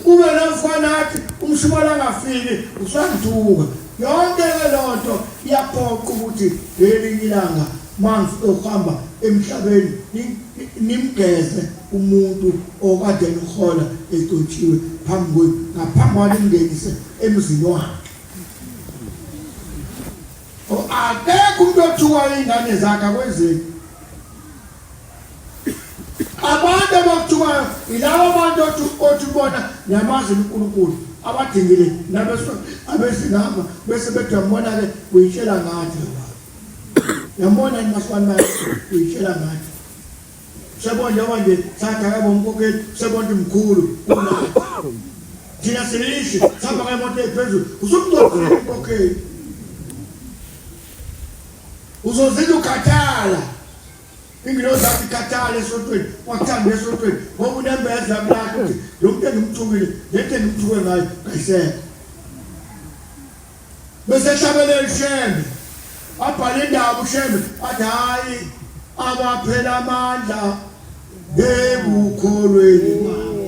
Kube nomfana athi umshumali angafiki usangithuka. Yonke ke lonto iyaphoqa ukuthi ngelinye ilanga mangizohamba emhlabeni nimgeze umuntu okade nihola egcotshiwe phambi kwenu ngaphambi kwaningenise emzini wakhe. Akekho umuntu othuka iy'ngane zakhe akwenzeki. Abantu abakuthukayo yilabo bantu othi othi bona niyamazi uNkulunkulu abadingile abesingapha bese bethi uyambona-ke uyitshela ngathi lo baba uyambona yini masibani manje uyitshela ngathi sebona njengoba nje sathi akabe umkhokheli sebona ukuthi mkhulu kunathi thina silishi sihamba ngemoto ephezulu usumngcofile umkhokheli uzozizwa ukhathala Ingilosi yathi khathala esontweni, wakuthanda esontweni ngoba unembeza kulakho ukuthi lo muntu engimthukile, lento engimthuke ngayo kayisekho. Bese ehlabelela uShembe, abhale indaba uShembe athi hhayi abaphela amandla ekukholweni kwabo.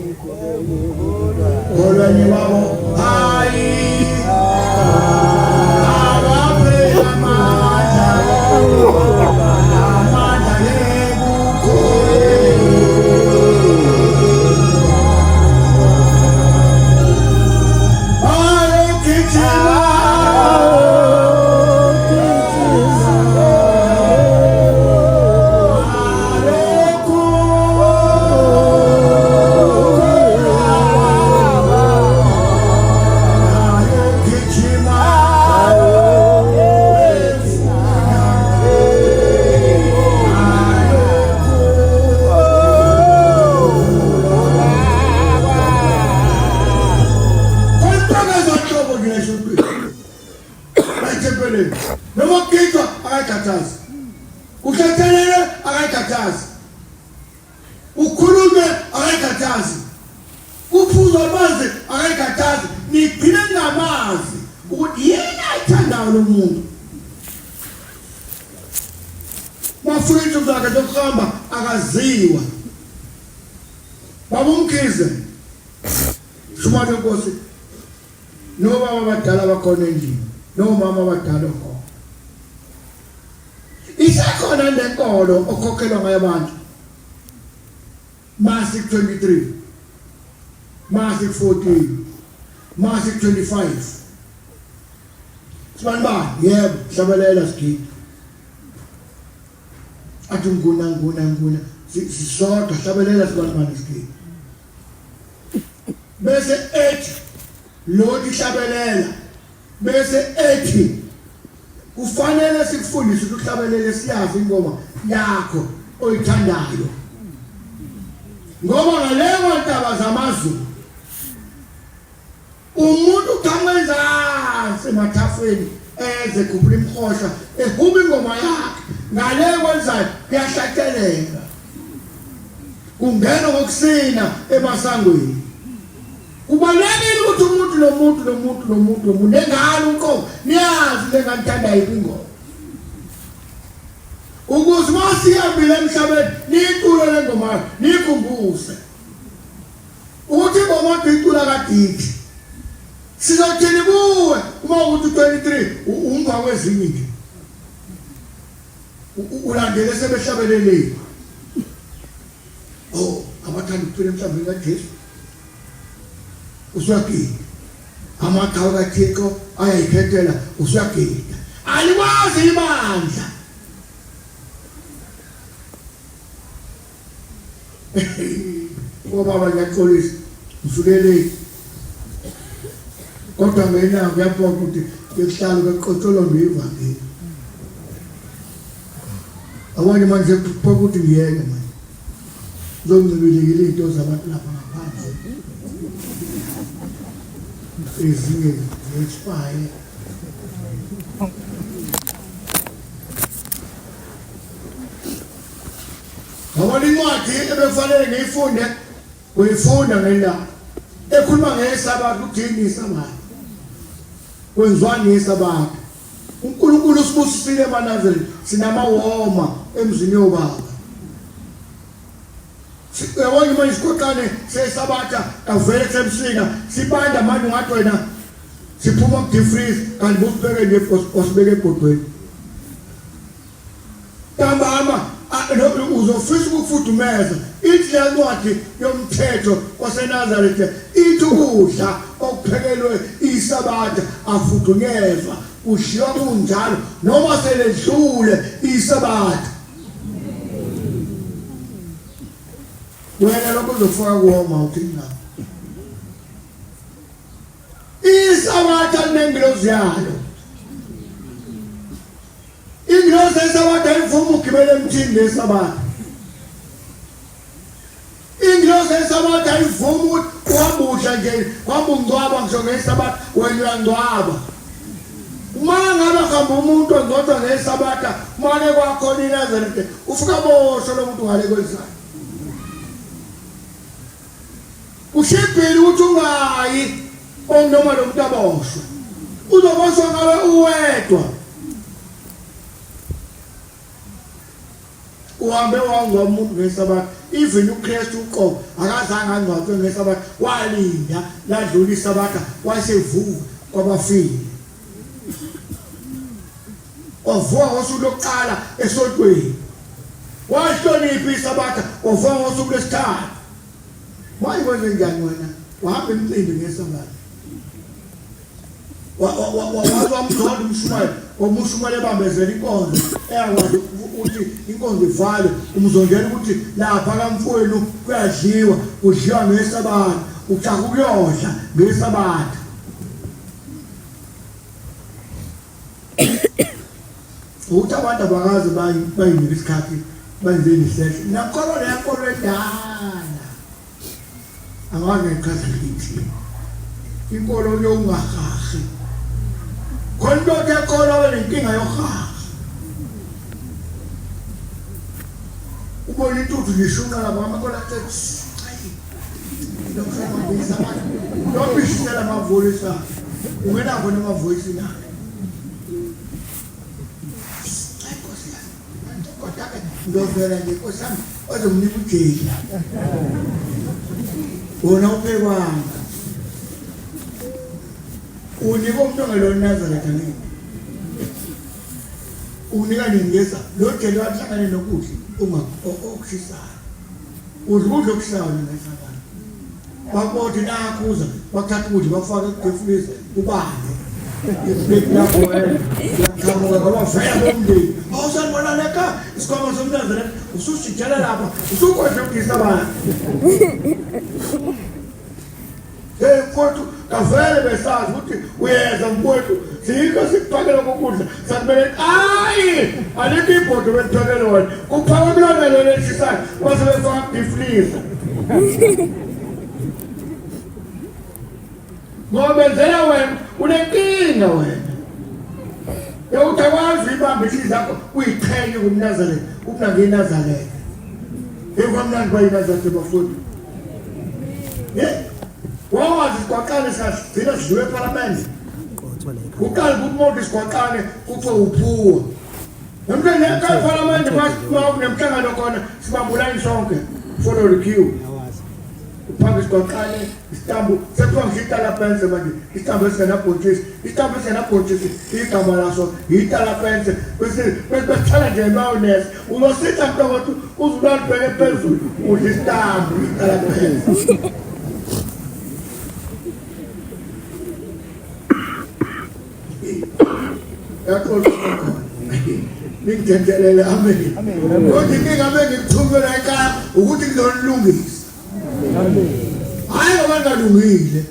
Kholweni kwabo hhayi abaphela amandla amandla ekukholweni. Ayogijima Noma kugidwa akayikhathazi. Kuhlathelele akayikhathazi. Ukhulunywe akayikhathazi. Kuphuzwa amanzi akayikhathazi. Nigcine ningamazi ukuthi yini ayithandayo lo muntu. Mafuna insuku zakhe zokuhamba akaziwa. Baba uMkhize Shumane Nkosi nobaba abadala bakhona endlini nomama abadala okhona. Isekhona lenkolo okhokhelwa ngayo abantu. Masi 23 Masi 14 Masi 25 Sibani bani yebo hlabelela sigidi athi nguna nguna nguna sisodwa hlabelela sibani bani sigidi bese ethi Lo ihlabelela bese ethi kufanele sikufundise ukuthi uhlabelele siyazi ingoma yakho oyithandayo ngoba ngaleyo ntaba zamazulu umuntu uqhamuka ezansi emathafeni eze khuphula imhosha ehuba ingoma yakhe ngale kwenzayo kuyahlatshelelwa kungena ngokusina emasangweni. Kubalulekile ukuthi umuntu nomuntu nomuntu nomuntu nomuntu nengane uqobo niyazi le ngane ithanda yiphi ingoma ukuze uma sihambile emhlabeni niyicule le ngoma niyikhumbuse ukuthi ingoma odwa icula kadidi sizothini kuwe uma ukuthi u-23 umva kwezinye nje ulandele sebehlabelelile. Oh, abathanda ukuphila emhlambini kaJesu. Usuyagida. Amaqhawe kaThixo ayayikhethela usuyagida. Alikwazi ibandla. Obaba ngiyaxolisa ngisukeleki. Kodwa mina kuyaphoqa ukuthi ngikuhlale beqotsholo ivangeli. Abanye manje kuphoqa ukuthi ngiyeke manje. Zoncibilikile izinto zabantu lapha ngaphandle. Ezinye zi-expire. Ngabona incwadi ebekufanele ngiyifunde, uyifunda ngelanga. Ekhuluma ngesabatha uthini isabatha? Kwenziwani ngesabatha? uNkulunkulu usibusisile emaNazaretha sinamawoma emzini yobaba. Uyabona manje isiqoqane sesabatha kavele kusemsika sibanda manje ungathi wena siphuma ku-deep freeze kanti busibeke nje wasibeke ebhodweni. Ntambama uzofisa ukufudumeza ithi le ncwadi yomthetho waseNazaretha ithi ukudla okuphekelwe isabatha afudunyezwa kudliwa kunjalo noma seledlule isabatha. Wena lokho uzofaka kuwoma uthi ngapha isabatha linengilozi yalo. Ingilosi yesabatha ayivumi ukugibela emthini ngesabatha. Ingilosi yesabatha ayivumi ukuthi uhamba udla nje, uhamba ungcwaba ngisho ngesabatha, wena uyangcwaba. Uma ngabe hamba umuntu ongcwatshwa ngesabatha, uma ke kwakhona iNazaretha, ufika boshwe lo muntu ngale kwelizayo. Kushibhile ukuthi ungayi onoma lo muntu aboshwe. Uzoboshwa ngawe uwedwa. Uhambe wangcwaba umuntu ngesabatha. Even uKristu uqobo akazange angcwatshwe ngesabatha. Walinda ladlula isabatha wasevuka kwabafile. Wavuka ngosuku lokuqala esontweni. Wahlonipha isabatha wavuka ngosuku lwesithathu. Manje kwenze njani wena? Wahamba imicimbi ngesabatha. Waze wamzonda umshumayeli, ngoba umshumayeli ebambezela inkonzo eyakwazi ukuthi inkonzo ivalwe, umzondela ukuthi lapha kamfowenu kuyadliwa, kudliwa ngesabatha, ujaha ukuyodla ngesabatha. Ukuthi abantu abakaze bayinike isikhathi benze inisehlo. Nankolo leya nkolo endala. Angazi ngichaza ngithini. Inkolo yokungahahi. Khona into othi ekholwa abe nenkinga yokuhaha. Ubona intuthu nishunqa lapha amakhola athi ayi. Lokubisela amavoyisi ungena khona amavoyisi na. Hayi Nkosi yami. Kodwa ke ngiyovela nje Nkosi yami ozonginika ujeli. Wona uphekwanga. Unika umuntu ongelona iNazaretha ngeke. Unika nini ngesa lo jeli wahlangane nokudla unga okushisayo. Udla ukudla okushisayo ngesabatha. Bakuthi nakhuza bakuthatha ukudla bakufake kudefulisa ubale. Iplate lakho wena uyaqhamuka ngoba vele bomndeni. Awusanibona leka isikhwama somntazana ususijela lapha usukodla ukudlisa abantu. Hey mfowethu Kavele besazi ukuthi uyeza mfowethu, sikho sikuphakela kokudla. Sakumele hayi, alikho ibhodo beliphakele wena. Kuphakwe kulona lelo elishisayo, base befaka kudifliza. Ngoba benzela wena unenkinga wena. Yokuthi akwazi uyibambe inhliziyo yakho uyiqhenye kumNazaretha, ukuna ngeNazaretha. Ekwamnandi kwayiNazaretha bafowethu. Yeah. Wawazi sigwaqane sasigcina sidlule ephalamende. Kuqala ukuthi umuntu isigwaqane kuthiwa uphuwa. Emntwini ephalamende kunemhlangano khona sibabulani sonke. Follow the queue. Uphanga isigwaqane isitambu sekuthiwa ngisho italapense manje isitambu esingenabhontshisi isitambu esingenabhontshisi igama laso yitalapense bese besithala nje mayonese uzositha mntokothi uze ulalibheke phezulu udla isitambu italapense. Yaxoxa khona. Ningithethelele amen. Kodwa inkinga bengikuthunywe la ekhaya ukuthi ngizolungisa. Hayi ngoba ngalungile.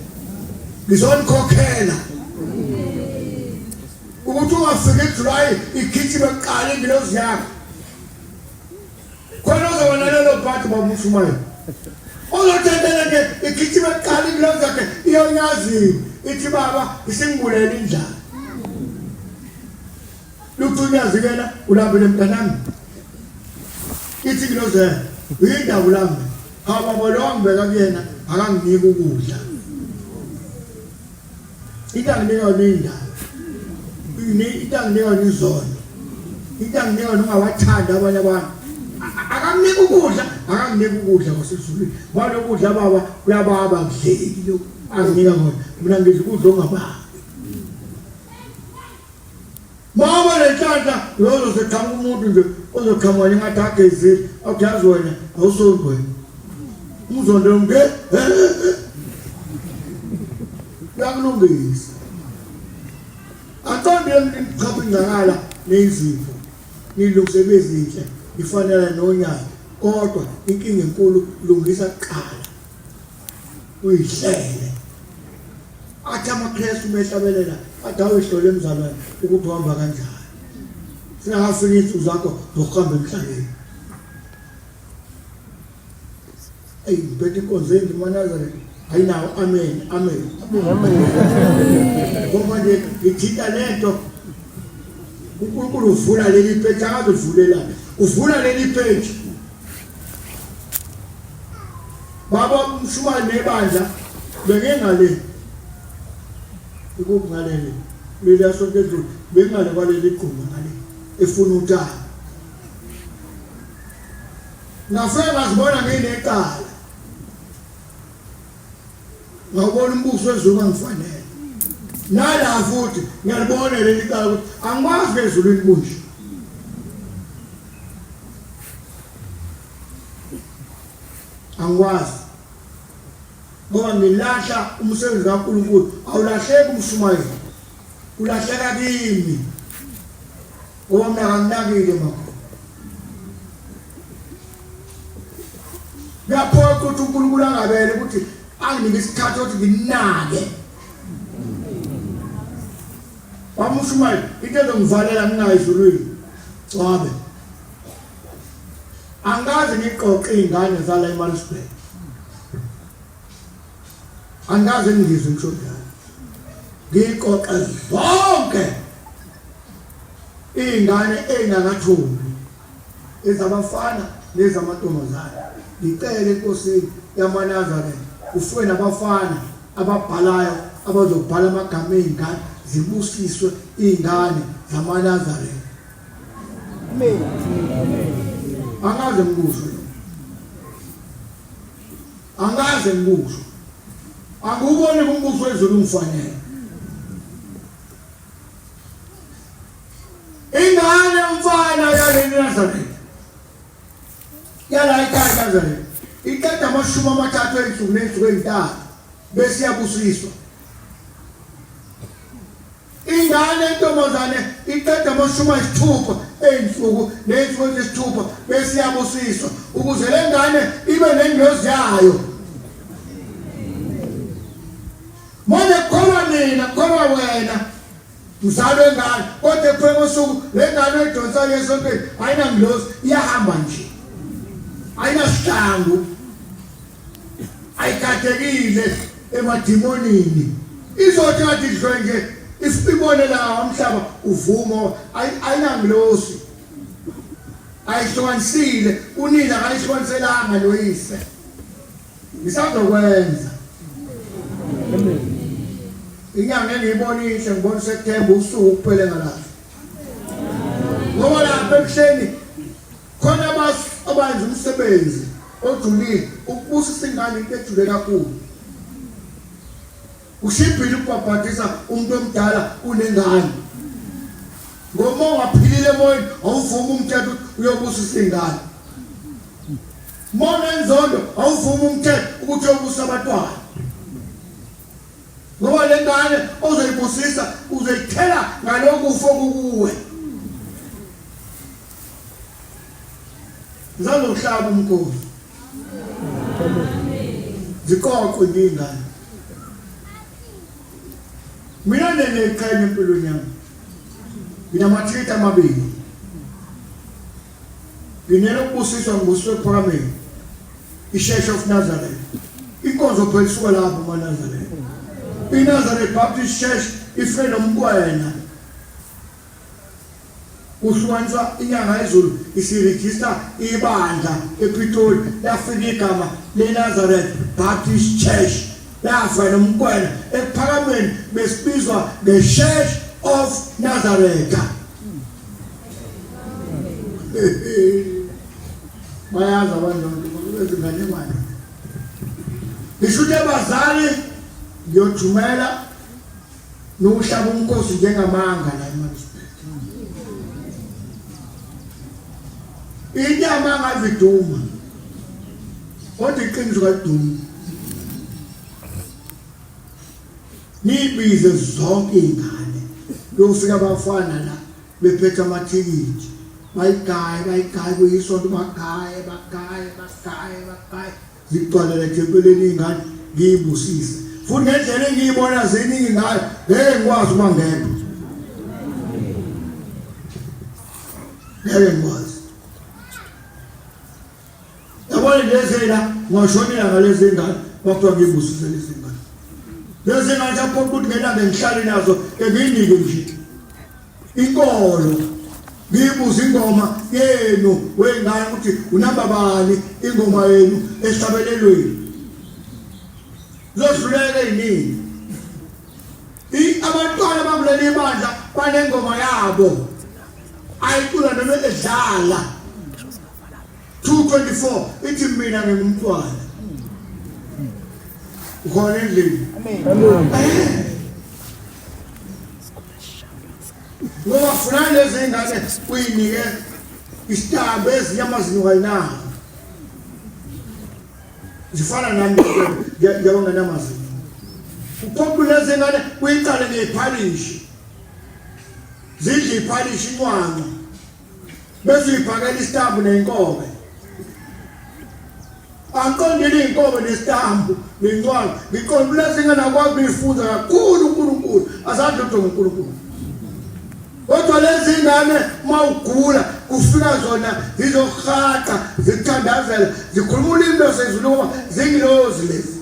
Ngizonikhokhela. Ukuthi ungafiki eJuly igijime kuqala ingilozi yakho. Khona ozoba nalelo bhadi baba ushumayela. Ozothendela nje igijime kuqala ingilozi yakhe iyonyazini ithi baba isingibulele indlala. Luthi unyazi kena ulambile mntanami. Ithi ingilozi yakhe uyindaba ulambile. Hawu baba lo angibeka kuyena akanginiki ukudla. Into anginika yona indaba. Into anginika yona izono. Into anginika yona ungawathandi abanye abantu. Akanginiki ukudla, akanginiki ukudla kwasezulwini. Ngoba lokudla baba kuyababa kudleki lokhu anginika kona. Mina ngidla ukudla okungababi. Mama lenhlanhla lozo seqhamuka umuntu nje ozoqhamuka nje ngathi agezile athi yazi wena awusongi wena umzondo nge uyakulungisa aqonde nichapha ingcakala neyizifo nilungise bezinhle ifanele nonyaka kodwa inkinga enkulu lungisa kuqala uyihlele athi amaKristu mehlabelela athi awehlole emzalwane ukuthi uhamba kanjani singakafiki izinsuku zakho zokuhamba emhlabeni eyi ngiphethe inkonzo yendlu manazareth ayinawo amen amen ngoba nje ngithinta lento uNkulunkulu uvula leli page akazovulela uvula leli page Baba umshumayeli nebandla bengengale ikungalele leliya sonto edlule bengale kwaleli gquma ngale efuna utshani ngafike ngazibona nginecala ngawubona umbuso wezulu kangifanele nala futhi ngiyalibona leli cala ukuthi angikwazi ke ezulwini kunje Angikwazi. Ngoba ngilahla umsebenzi kaNkulunkulu, awulahleki umshumayeli. Ulahleka kimi. Ngoba mina kanginakile makho. Kuyaphoqa ukuthi uNkulunkulu angabele ukuthi anginike isikhathi ukuthi nginake. Wamushumayeli into ezongivalela ngingayi ezulwini. Gcwabe. Angikaze ngiqoqe iy'ngane zala eMaritzburg. Angikaze ngizwe ngisho njalo. Ngiqoqe zonke iy'ngane ey'ngakathombi ezabafana nezamantombazane. Ngicele enkosini yamaNazaretha kufike nabafana ababhalayo abazobhala amagama ey'ngane zibusiswe iy'ngane zamaNazaretha. Amen. Angaze ngikusho. Angaze ngikusho. Anguboni kumbuso wezulu ungifanele. Ingane umfana yaleli Nazareth. Yala ekhaya Nazareth. Iqeda 30 ezinsuku nezinsuku ezintathu bese iyabusiswa. Ingane intombazane iqeda 60 ey'nsuku ney'nsuku eziyisithupha bese iyabusiswa ukuze le ngane ibe nengilozi yayo. Manje kholwa nina, kholwa wena. Mzali wengane, kodwa ekupheleni kosuku le ngane oyidonsayo esontweni ayinangilosi, iyahamba nje. Ayinasihlangu. Ayigadekile emadimonini. Izothi ngathi idlwe nje isibone la umhlaba uvumo ayinangilosi. Ayihlukanisile, unina akayihlukaniselanga noyise. Ngisazokwenza. Inyanga engiyibona inhle ngibona uSeptember usuku kuphele ngalapho. Ngoba lapha ebuhleni khona abayenza umsebenzi ojulile ukubusisa ingane into ejule kakhulu. Ushibhile ukubhabhadisa umuntu omdala unengane. Ngoba ungaphilile emoyeni awuvumi umthetho ukuthi uyobusisa ingane. Mona inzondo awuvumi umthetho ukuthi uyobusa abantwana. Ngoba le ngane ozoyibusisa uzoyithela ngalokufa okukuwe. Ngizohlaba umkhosi. Ziqoqwe nje ingane. Mina neneqhenya empilweni yami. Nginamathikithi amabili. Nginelokubusiswa ngibusiswe ekuphakameni. IChurch of Nazareth. Inkonzo phela isuka lapho maNazareth. INazareth Baptist Church ifike nomkwena. Kuhlukaniswa inyanga yezulu isirejista ibandla ePitoli lafika igama leNazareth Baptist Church lafa nomkwena ekuphakameni besibizwa ngeChurch of Nazareth. Bayazi abantu ezinganekwane. Ngisho ukuthi abazali ngiyothumela nokuhlaba umkhosi njengamanga la eMaritzburg. Inyama ngaze iduma. Kodwa iqiniso kalidumi. Nibize zonke izingane. Kuyofika abafana la bephethe amathikithi. Bayigaye bayigaye kuyisonto bagaye bagaye bagaye bagaye. Zigcwalele ethempelini iy'ngane ngiyibusise futhi ngendlela engiyibona ziningi ngayo ngeke ngikwazi uma ngedwa ngeke ngikwazi yabona lezi la ngashonela ngalezi ngane kwakuthiwa ngiyibusise lezi ngane lezi ngane saphoqa ukuthi ngelanga ngihlale nazo ke ngiyinike nje inkolo ngiyibuza ingoma yenu wengane ukuthi unamba bani ingoma yenu esihlabelelweni zohluleke yini abantwana bakuleli ibandla banengoma yabo ayicula noma edlala 224 ithi mina ngingumntwana ukhona endlini amen Ngoba funa lezi ngane uyinike isitambu ezinye amazinyo kayinawo. Zifana nami njengoba nginamazinyo. Uphoqa lezi ngane uyiqale ngephalishi. Zidle iphalishi incwanca. Bese uyiphakela isitambu nenkobe. Angiqondile iy'nkobe nesitambu nencwadi ngiqonda kulezi ngane akwazi uyifunza kakhulu uNkulunkulu azazi lutho ngoNkulunkulu kodwa lezi ngane uma ugula kufika zona zizohaqa zikuthandazela zikhuluma ulimi lwasezulu ngoba zingilozi lezi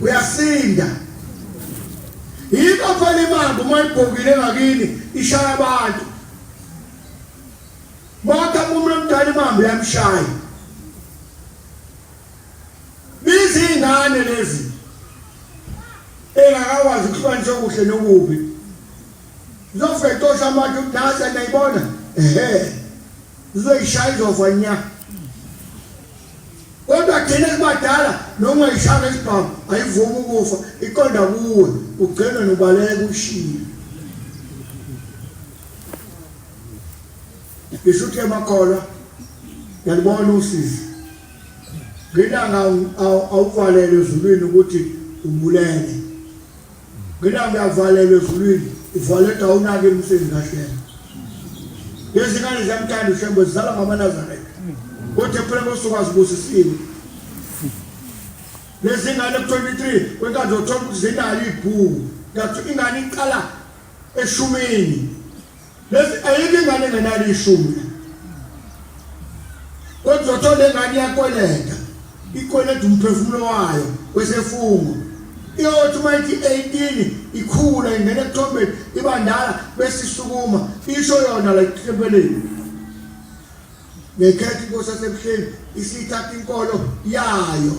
uyasinda yikho phela imamba uma ibhokile ngakini ishaya abantu Bonke umuntu omdala imamba uyamshaya. Biza ingane lezi engakakwazi ukuhlukanisa okuhle nokubi. Zofika icosha amatshe ukuthi nasi nayibona. Ehhe. Zizoyishaya izofa nya. Kodwa thina esibadala noma ungayishaya ngesibhamu ayivumi ukufa iqonda kuwe ugcine nobaleka ushiye. Ngisho ukuthi emakholwa ngiyalibona usizi. Ngilanga awuvalelwe ezulwini ukuthi ubulele. Ngilanga uyavalelwa ezulwini uvalelwa awunakile umsebenzi kaHlelo. Lezi ngane ziyamthanda uShembe zizalwa ngamaNazaretha. Kodwa phela ngosuku azibusisiwe. Lezi ngane ku-23 kwenkathi uzothola ukuthi zinalo ibhuku. Ngathi ingane iqala eshumini. Lezi ayikho ingane engenalo ishumi. Kodwa uzothola ingane iyakweleta. Ikweleta umphefumulo wayo kwesefungo. Iyothi uma ithi 18 ikhula ingena ekuthombeni ibandala bese isukuma isho yona la ethempelini. Ngekhetha inkosi yasebuhleni isithatha inkolo yayo.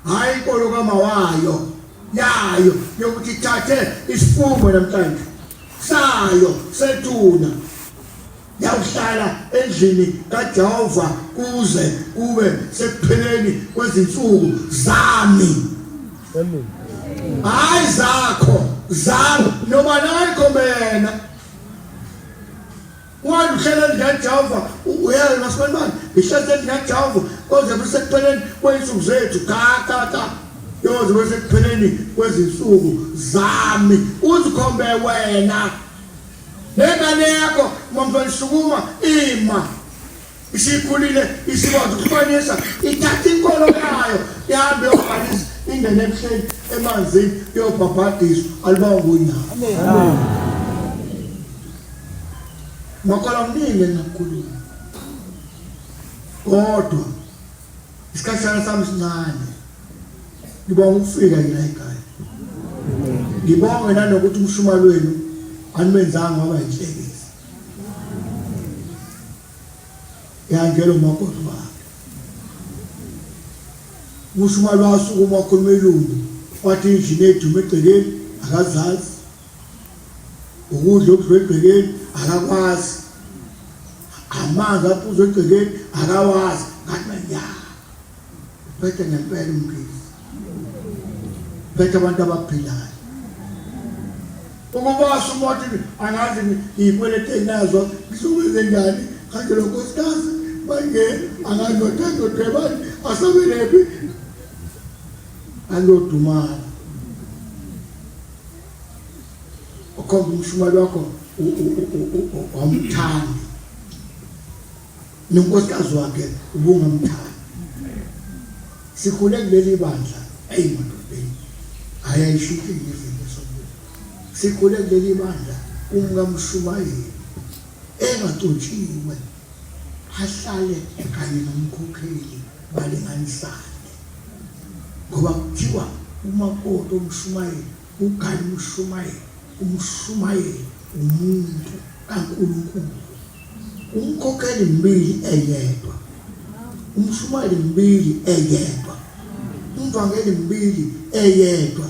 Hayi inkolo kama wayo yayo yokuthi ithathe isifungo namhlanje sayo sethuna yawuhlala endlini kaJehova kuze kube sekupheleni kwezinsuku zami. Amen. Hayi zakho zami noma nakho mina Wani uhlala endlini kaJehova uyazi masibani ngihlezi endlini kaJehova koze kube sekupheleni kwey'nsuku zethu cha cha cha yoze kube sekupheleni kwezinsuku zami uzikhombe wena nengane yakho mamfana sukuma ima isikhulile isikwazi ukufanisa ithatha inkolo yayo ihambe yobhalisa ingene ebuhleni emanzini yobhabhadiswa alibonge unyawo. Amen. Makhola kuningi engingakukhuluma kodwa isikhashana sami sincane. Ngibonga ukufika la ekhaya. Ngibonge nanokuthi umshumalo wenu animenzanga waba yinhlekisa. Yangelo makoti wakhe. Umshumalo wasukuma wakhuluma ilungu wathi injini eduma egcekeni akazazi. Ukudla okudliwa egcekeni akakwazi, amanzi aphuzwa egcekeni akawazi. Ngathi mina ya uphethe ngempela umkhize, uphethe abantu abaphilayo. Ukubasha umothi angazi ngiyikweleti enginazo ngizokwenze njani kanje lo nkosikazi manje angazi nothando dwebani asabelephi angiyodumala. Ukhomba umshumali wakho wamthanda nonkosikazi wakhe ubungamthandi. Sikhule kuleli bandla eyi madodeni hhayi ayishintshe izinto sobuya. Sikhule kuleli bandla umkamshumayeli engagcotshiwe ahlale kanye nomkhokheli balinganisane ngoba kuthiwa umakoti omshumayeli Ugane umshumayeli, umshumayeli umuntu kaNkulunkulu. Umkhokheli mbili eyedwa, umshumayeli mbili eyedwa, umvangeli mbili eyedwa,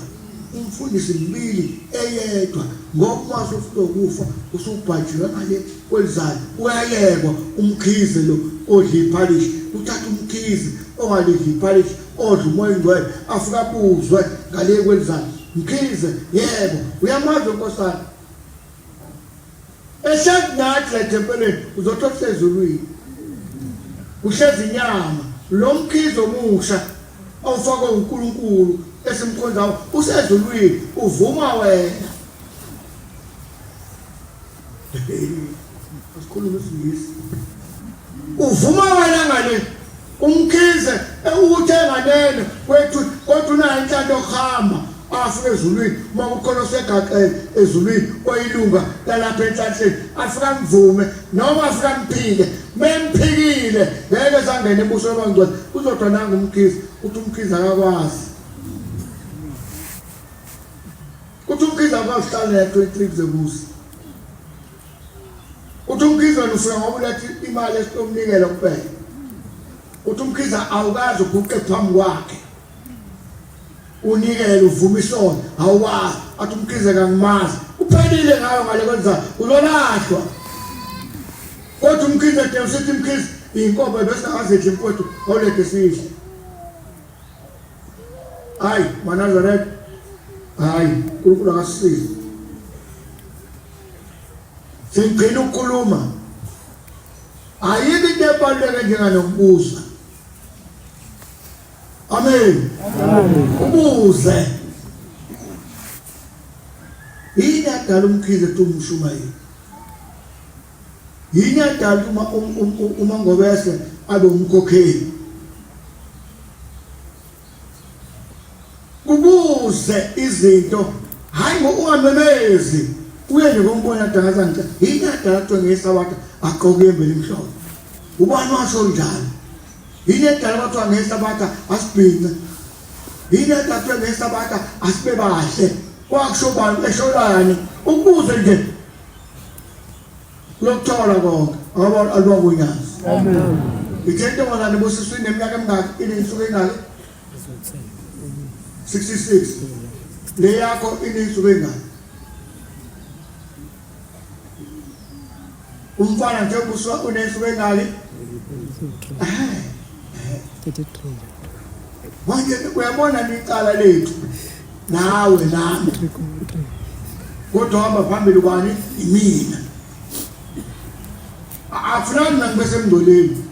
umfundisi mbili eyedwa. Ngoba uma usufika ukufa usubhajiwe ngale kwelizayo, uyayekwa umkhize lo odla iphalishi, uthatha umkhize ongalidli iphalishi odla umoya ingcwele afike abuzwe ngale kwelizayo mkhize yebo uyamazi unkosana ehlezi nathi la ethempeleni uzothola kusezulwini kuhlezi inyama lo mkhize omusha awufakwe uNkulunkulu esimkhonzayo usezulwini uvuma wena Asikhulume isingisi. Uvuma wena ngale umkhize uthe nganene kwethu kodwa unayo inhlanhla yokuhamba afike ezulwini uma kukhona osegaxele ezulwini oyilunga lalapha enhlanhleni afike amvume noma afike amphike memphikile ngeke sangene ebusweni bangcwele uzodwa nanga umkhize uthi umkhize akakwazi Uthi uMkhize akazihlale 23 kuze kuse. Uthi uMkhize wena ufika ngoba uletha imali esomnikelo kuphela. Uthi uMkhize awukazi uguqe phambi kwakhe. Unikele uvuma isono awukwazi. Athi uMkhize kangimazi. Uphelile ngayo ngale kwenza uzolahlwa. Kodwa uMkhize de usithi uMkhize inkomo bese akazidli mfowethu awulethe sidle. Hayi maNazaretha, hayi uNkulunkulu akasisize. Sengigcina ukukhuluma. Ayikho into ebaluleke njenganokubuza. Amen. Amen. Ubuze. Yini adala umkhize ethi umshumayeli? Yini adala uma um, um, um, uma ngobese abe umkhokheli? Ubuze izinto hayi ngokungamemezi uye nje kombona dangaza nje yini adala kuthiwa ngesabatha agqoke ihembe elimhlophe ubani washo njalo yini edala kwathiwa ngesabatha asibhince yini edala kuthiwa ngesabatha asibe bahle kwakusho bani esholani ukubuze nje Uyokuthola konke ngoba alibonga unyazi. Amen. Ithe intombazane ibusiswe ineminyaka emingaki ineyinsuku engaki? 66. Le yakho ineyinsuku engaki? Umfana nje ubuswa uneyinsuku engaki? 33. Manje uyabona icala lethu nawe nami. Kodwa hamba phambili ubani? Imina. Afunani mina ngibe semngcweleni.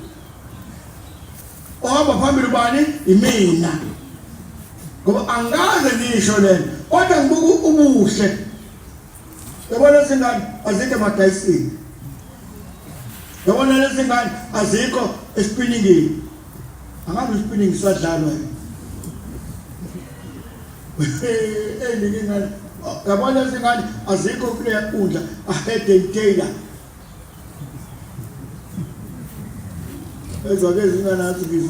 Ohamba phambili ubani? Imina. Ngoba angikaze ngisho lento. Kodwa ngibuka ubuhle. Yabona lezi ngane azikho emadayisini. Yabona lezi ngane azikho espiningini. Angabe ispinning sadlalwa yini? Eningi ingane yabona lezi ngane azikho kuleya nkundla ahead and tailor. Ezwa ke izingane athi ngizwa.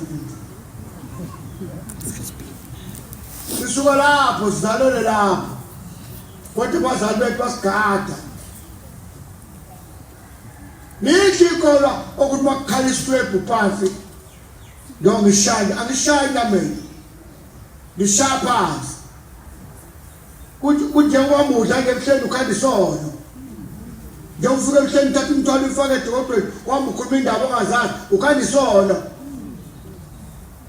Sisuka lapho sizalele lapho. Kodwa abazali bethu basigada. Lihle ikholwa okuthi makukhala iswebhu phansi njengoba ngishaya angishayi nameni ngishaya phansi kuthi kunjengoba mudla nje ebuhleni ukhanda isono njengoba ufika ebuhleni uthatha umthwalo uyifake edokodweni uhamba ukhuluma indaba ongazazi ukhanda isono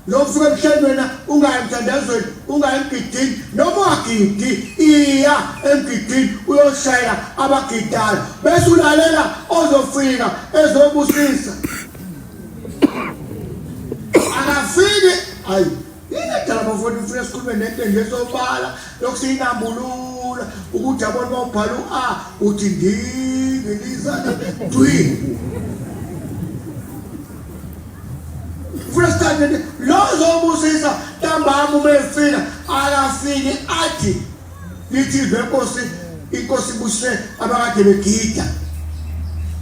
Lo usuke ebuhleni wena ungayi emthandazweni ungayi emgidini noma ungagidi iya emgidini uyoshayela abagidayo bese ulalela ozofika ezobusisa akafiki ayi yini edala bafowethu ufuna sikhulume nento nje sobala lokhu siyinambulula ukuthi yabona uma ubhala u-a uthi ndingilizana dwi Ufuna sithande nje lo zobusisa ntambama uma efika akafiki athi lithi venkosi inkosi ibusise abakade begida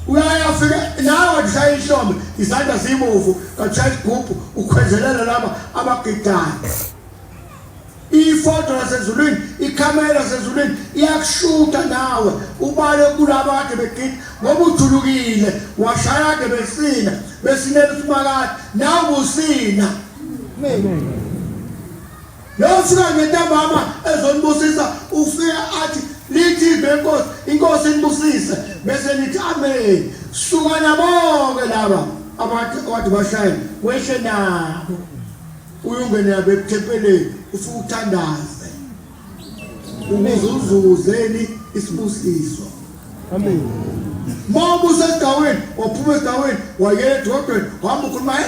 uyaya afike nawe ndishaya ihlombe izandla zibovu kashaya isigubhu ukhwezelela laba abagidayo Ifoto lasezulwini, ikhamera lasezulwini iyakushutha nawe ubale kulaba kade begida ngoba ujulukile washaya kade besina besinela usimakade nawe usina. Lo ufika ngentambama ezonibusisa ufika athi lithi benkosi inkosi inibusise bese nithi amen suka nabo-ke laba abantu kade bashayela wehle nabo Uyongena nabo ethempeleni ufike uthandaze ukuze uzuzeni isibusiso. Amen. Uma usesigawini waphuma esigawini wayela edodweni wahamba ukhuluma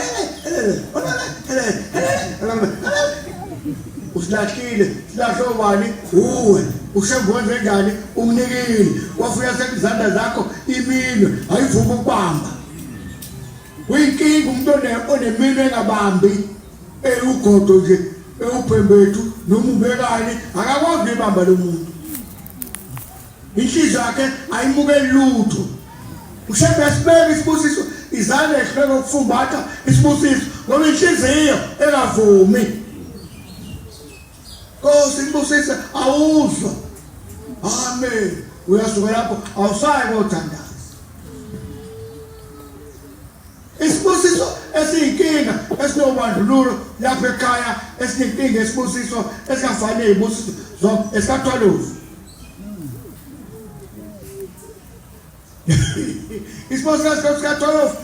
usilahlile silahle obani uwe ushembe wenze njani umnikile wafika sekuzandla zakho iminwe ayivuma ukubamba Kuyinkinga umuntu oneminwe engabambi ewugodo nje ewubhembethu noma ubekani akakwazi kuyibamba lo muntu. Inhliziyo yakhe ayimukeli lutho. Ushembe asibeke isibusiso izandla ehluleka ukufumbatha isibusiso ngoba inhliziyo engavumi. Nkosi ibusise awuzwa. Amen. Uyasuka lapho awusayi kothandaza. Isibusiso esiyinkinga esinobandlululo lapha ekhaya esinenkinga esibusiso esingafani nezibusiso zonke esikathwalovu. Isibusiso sikathwalovu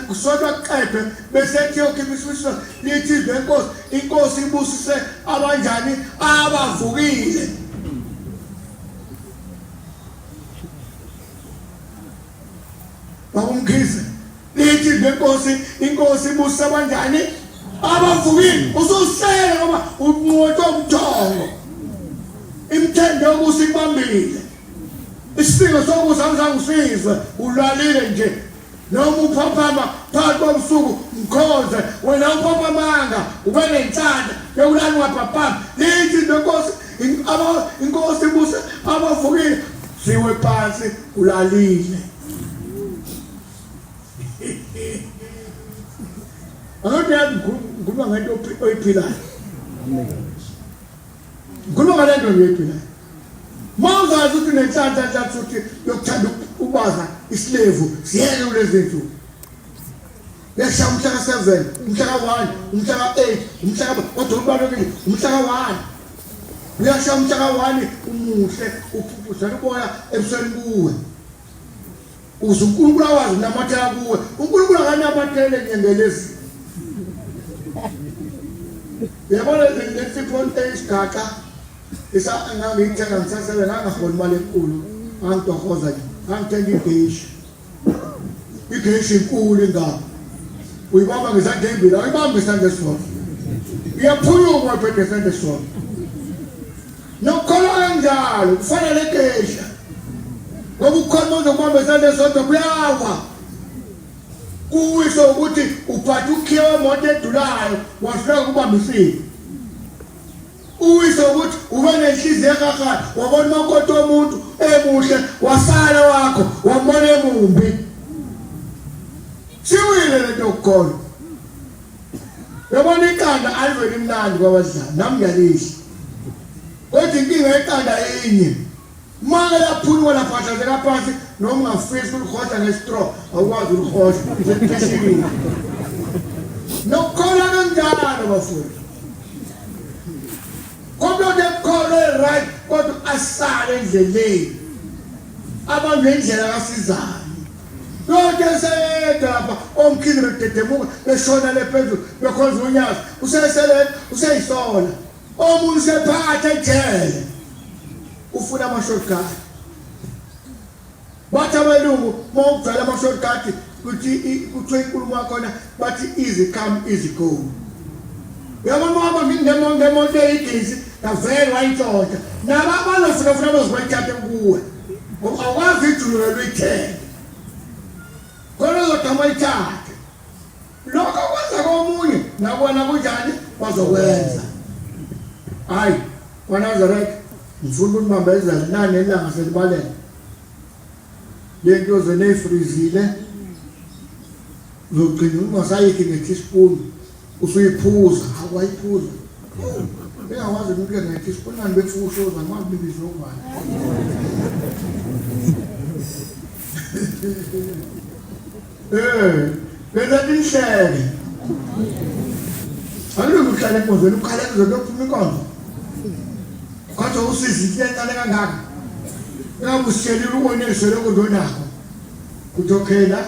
kusodwa kuqedwe bese ethi yokhipha isibusiso lithi izwi lenkosi inkosi ibusise abanjani abavukile. Babumkhize lithi lenkosi inkosi ibusa kanjani abavukile ususele ngoba unqotshwa ubuthongo imthende yokusa ikubambile isifiko sokusa awuzange usizwe ulalile nje noma uphaphama phakathi kobusuku mkhonze wena uphaphamanga ube nenhlanhla yokulala ungaphaphami lithi lenkosi Inkosi ibuse abavukile siwe phansi ulalile. Angathi ngikhuluma ngento oyiphilayo. Ngikhuluma ngale nto nje oyiphilayo. Uma uzazi ukuthi unenhlanhla nhlanhla ukuthi yokuthanda ukubaza isilevu siyeke kulezi nsuku. Yashaya umhla ka-7, umhla ka-1, umhla ka-8, umhla ka kodwa ubalulekile umhla ka-1. Uyashaya umhla ka-1 umuhle uphuphuzela uboya ebusweni kuwe. Uze uNkulunkulu akwazi ukunamathela kuwe. uNkulunkulu akanamathele nyengelezi. Uyabona le nsipho eyisigaxa isa ngangiyithenga ngisasebe ngangaholi imali enkulu ngangitohoza nje ngangithenga igeshi igeshi inkulu ingaka uyibamba ngezandla ey'mbili awuyibambi ngesandla esisodwa iyaphunyuka wayiphethe ngesandla esisodwa Nokukholwa kanjalo kufana nekesha. Ngoba ukukholwa uma uzokubamba isandla esodwa kuyawa. Kuwiswa ukuthi uphatha ukhiye wemoto edulayo wahluleka ukubamba isimo. Uwiswa ukuthi ube nenhliziyo ekakade wabona umakoti womuntu emuhle wasala wakho wambona emumbi. Siwile lento yokukholwa. Yabona iqanda aliveli mnandi kwabadlali nami ngiyalidla. Kodwa inkinga yeqanda inye. Uma laphuluka laphahlazeka phansi noma ungafisa ulihoxa ngestraw awukwazi ulihoxa sekuphishikile. Nokukholwa kanjalo bafowethu. Kodwa nekukholwa right kodwa asale endleleni. Abantu indlela kasizani. Lonke eseyedwa lapha omkhize bededemuka beshona le phezulu bekhonza unyazi usesele useyisola omunye usephakathi ejele ufuna ama-shortcut bathi abelungu uma ukugcwala ama-shortcut kuthi kuthiwa inkulumo yakhona bathi easy come easy go uyabona uma hamba ngemoto eyigisi ngavele wayintshontsha nabo abanofuna funa bazobayithathe kuwe ngoba awukwazi ijuluke luyithenge khona uzodama uyithathe lokho kwenza komunye nakona kunjani bazokwenza hayi kwanazaretha ngifuna ukunibambezela nani ilanga selibalele le nto zeneyifrizile uzogcina ungasayikhi nge-teaspoon usuyiphuza awayiphuza bengakwazi umuntu nge-teaspoon nani befushoza ngikwazi bibizwe ubani Eh, benza inhleke. Alungu uhlale enkonzweni ukhala kuze kuyophuma inkonzo. Kodwa usizi into encane kangaka. Ngabe usitshelile ubonise lokho ndonakho. Kuthi okay la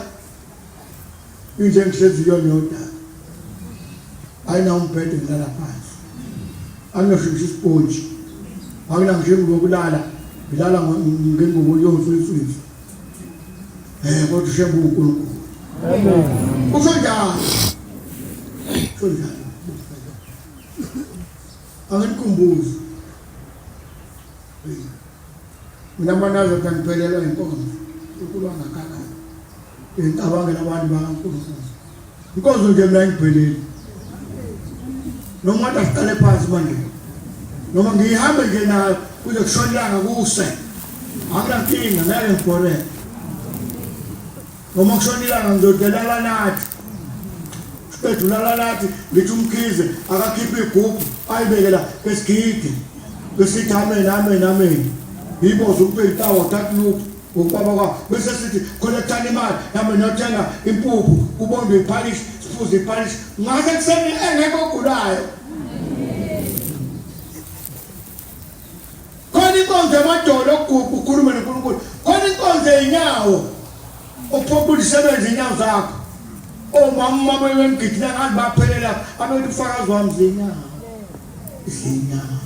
inje ngihlezi kuyona yodaba. Ayinawo umbhede ngilala phansi. Anginasho ngisho isipontshi. Anginangisho ingubo yokulala. Ngilala ngengubo yomfimfimfi. Eh kodwa ushembe uNkulunkulu. Amen. Usho njalo. Usho njalo. Anginikhumbuzi. Mina manaza ngiphelelwa inkonzo. Unkulunkulu angakhala. Ngicabangela abantu bakaNkulunkulu. Inkonzo nje mina ingipheleli. Noma ngathi asiqale phansi manje. Noma ngihambe nje nayo kuze kushone ilanga kuse. Akunankinga ngeke ngibhoreke. Noma kushona ilanga ngizodelala nathi. Siqeda ulala nathi ngithi umkhize akakhiphe igubhu ayibeke la esigidi. Besithi amen amen amen. Yiboza umuntu eyitawa uthatha lutho. Ngokubaba kwakho bese sithi collectani imali nami niyothenga impuphu kubondwe iphalishi siphuze iphalishi ngase kuseni engekho ogulayo khona inkonzo yamadolo okuguqa ukhulume noNkulunkulu khona inkonzo yey'nyawo ophoqa ukuthi isebenze iy'nyawo zakho omama bemgidi nangazi baphelela abethi ufakazi wami zinyawo zinyawo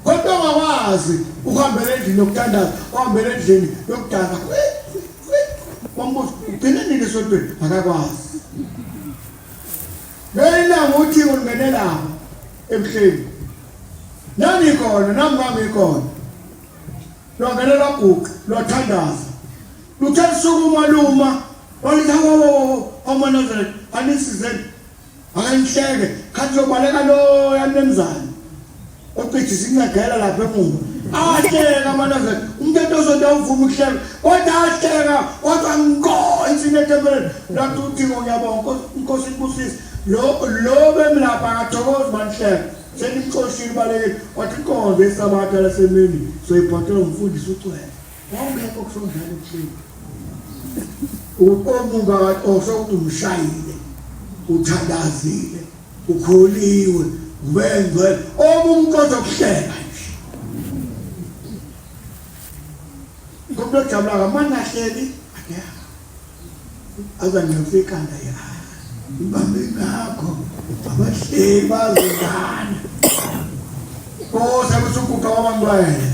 Kodwa ongakwazi ukuhambela endlini yokuthandaza, uhambela endlini yokudansa. Wambuza, ugcine nini esontweni? Akakwazi. Lelilanga uthi ulingene lapha ebuhleni. Nani khona, nami ngangikhona. Lwangena lwaguqa, lwathandaza. Luthe lusukuma luma, walithi hawu amaNazaretha anisizeni. Ake nihleke, khathi lobaleka loya mnumzane. Oqedisa incagela lapha emuva. Ahleka amanazareth. Umthetho osonto awuvumi ukuhleka. Kodwa ahleka kodwa ngo insini ethempelini. Lathi uThingo ngiyabonga Nkosi ibusise. Lo lo bemlapha akathokozi manihleka. Senimxoshile ubalekile. Wathi inkonzo yesabatha lasemini soyibhadela umfundisi ucwele. Wawungekho kusondlala ebuhleni. Uqomuka kaxosho ukuthi umshayile. Uthandazile. Ukholiwe. Ubengcwele. Okumqondo kuhleka nje. Ngoba ojabula kamanahleli akekho. Azanqefa ikhanda ya. Ibambe ngakho abahleki bazingane. Nkosi akusukuka wabangcwele.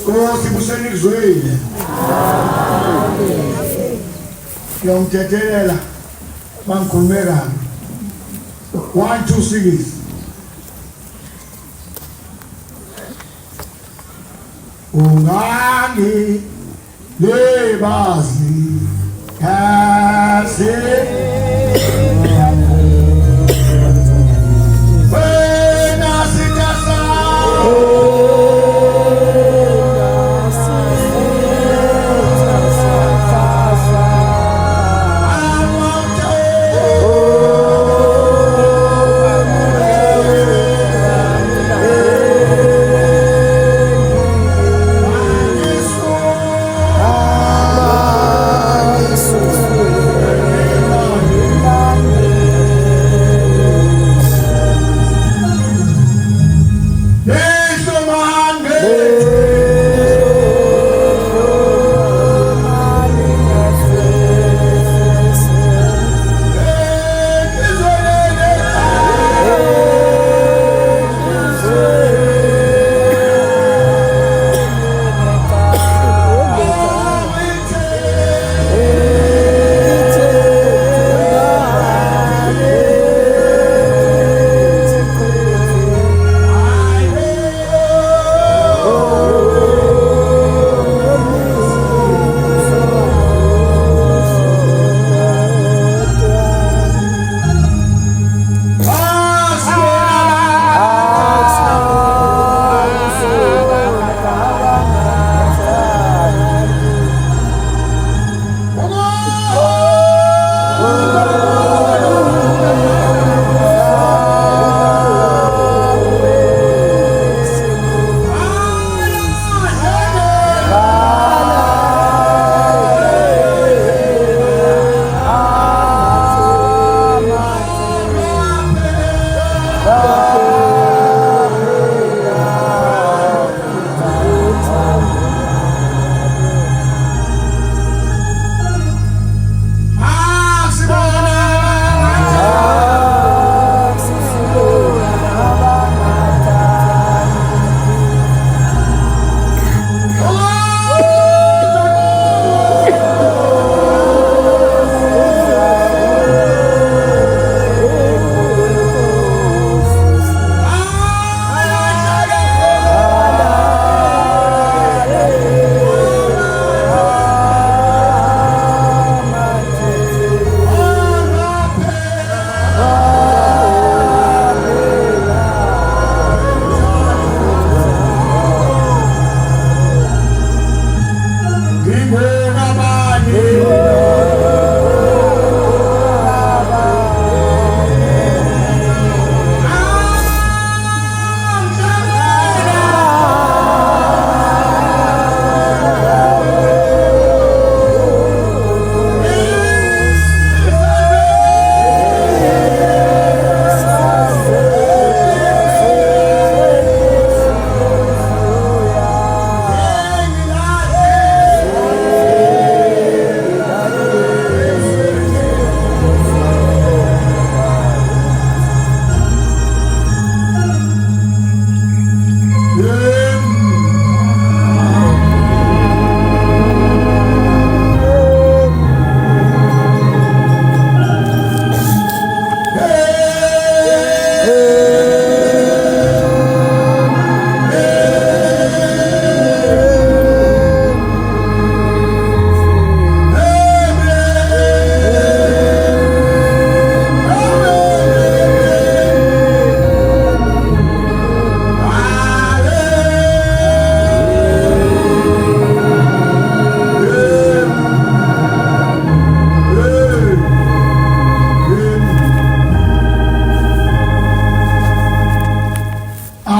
Nkosi kusenikuzwile. Ngiyongithethelela mangikhulume kabi. 1 2 6. Ungangi libazi kasi wena sitasa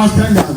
Asithandaze.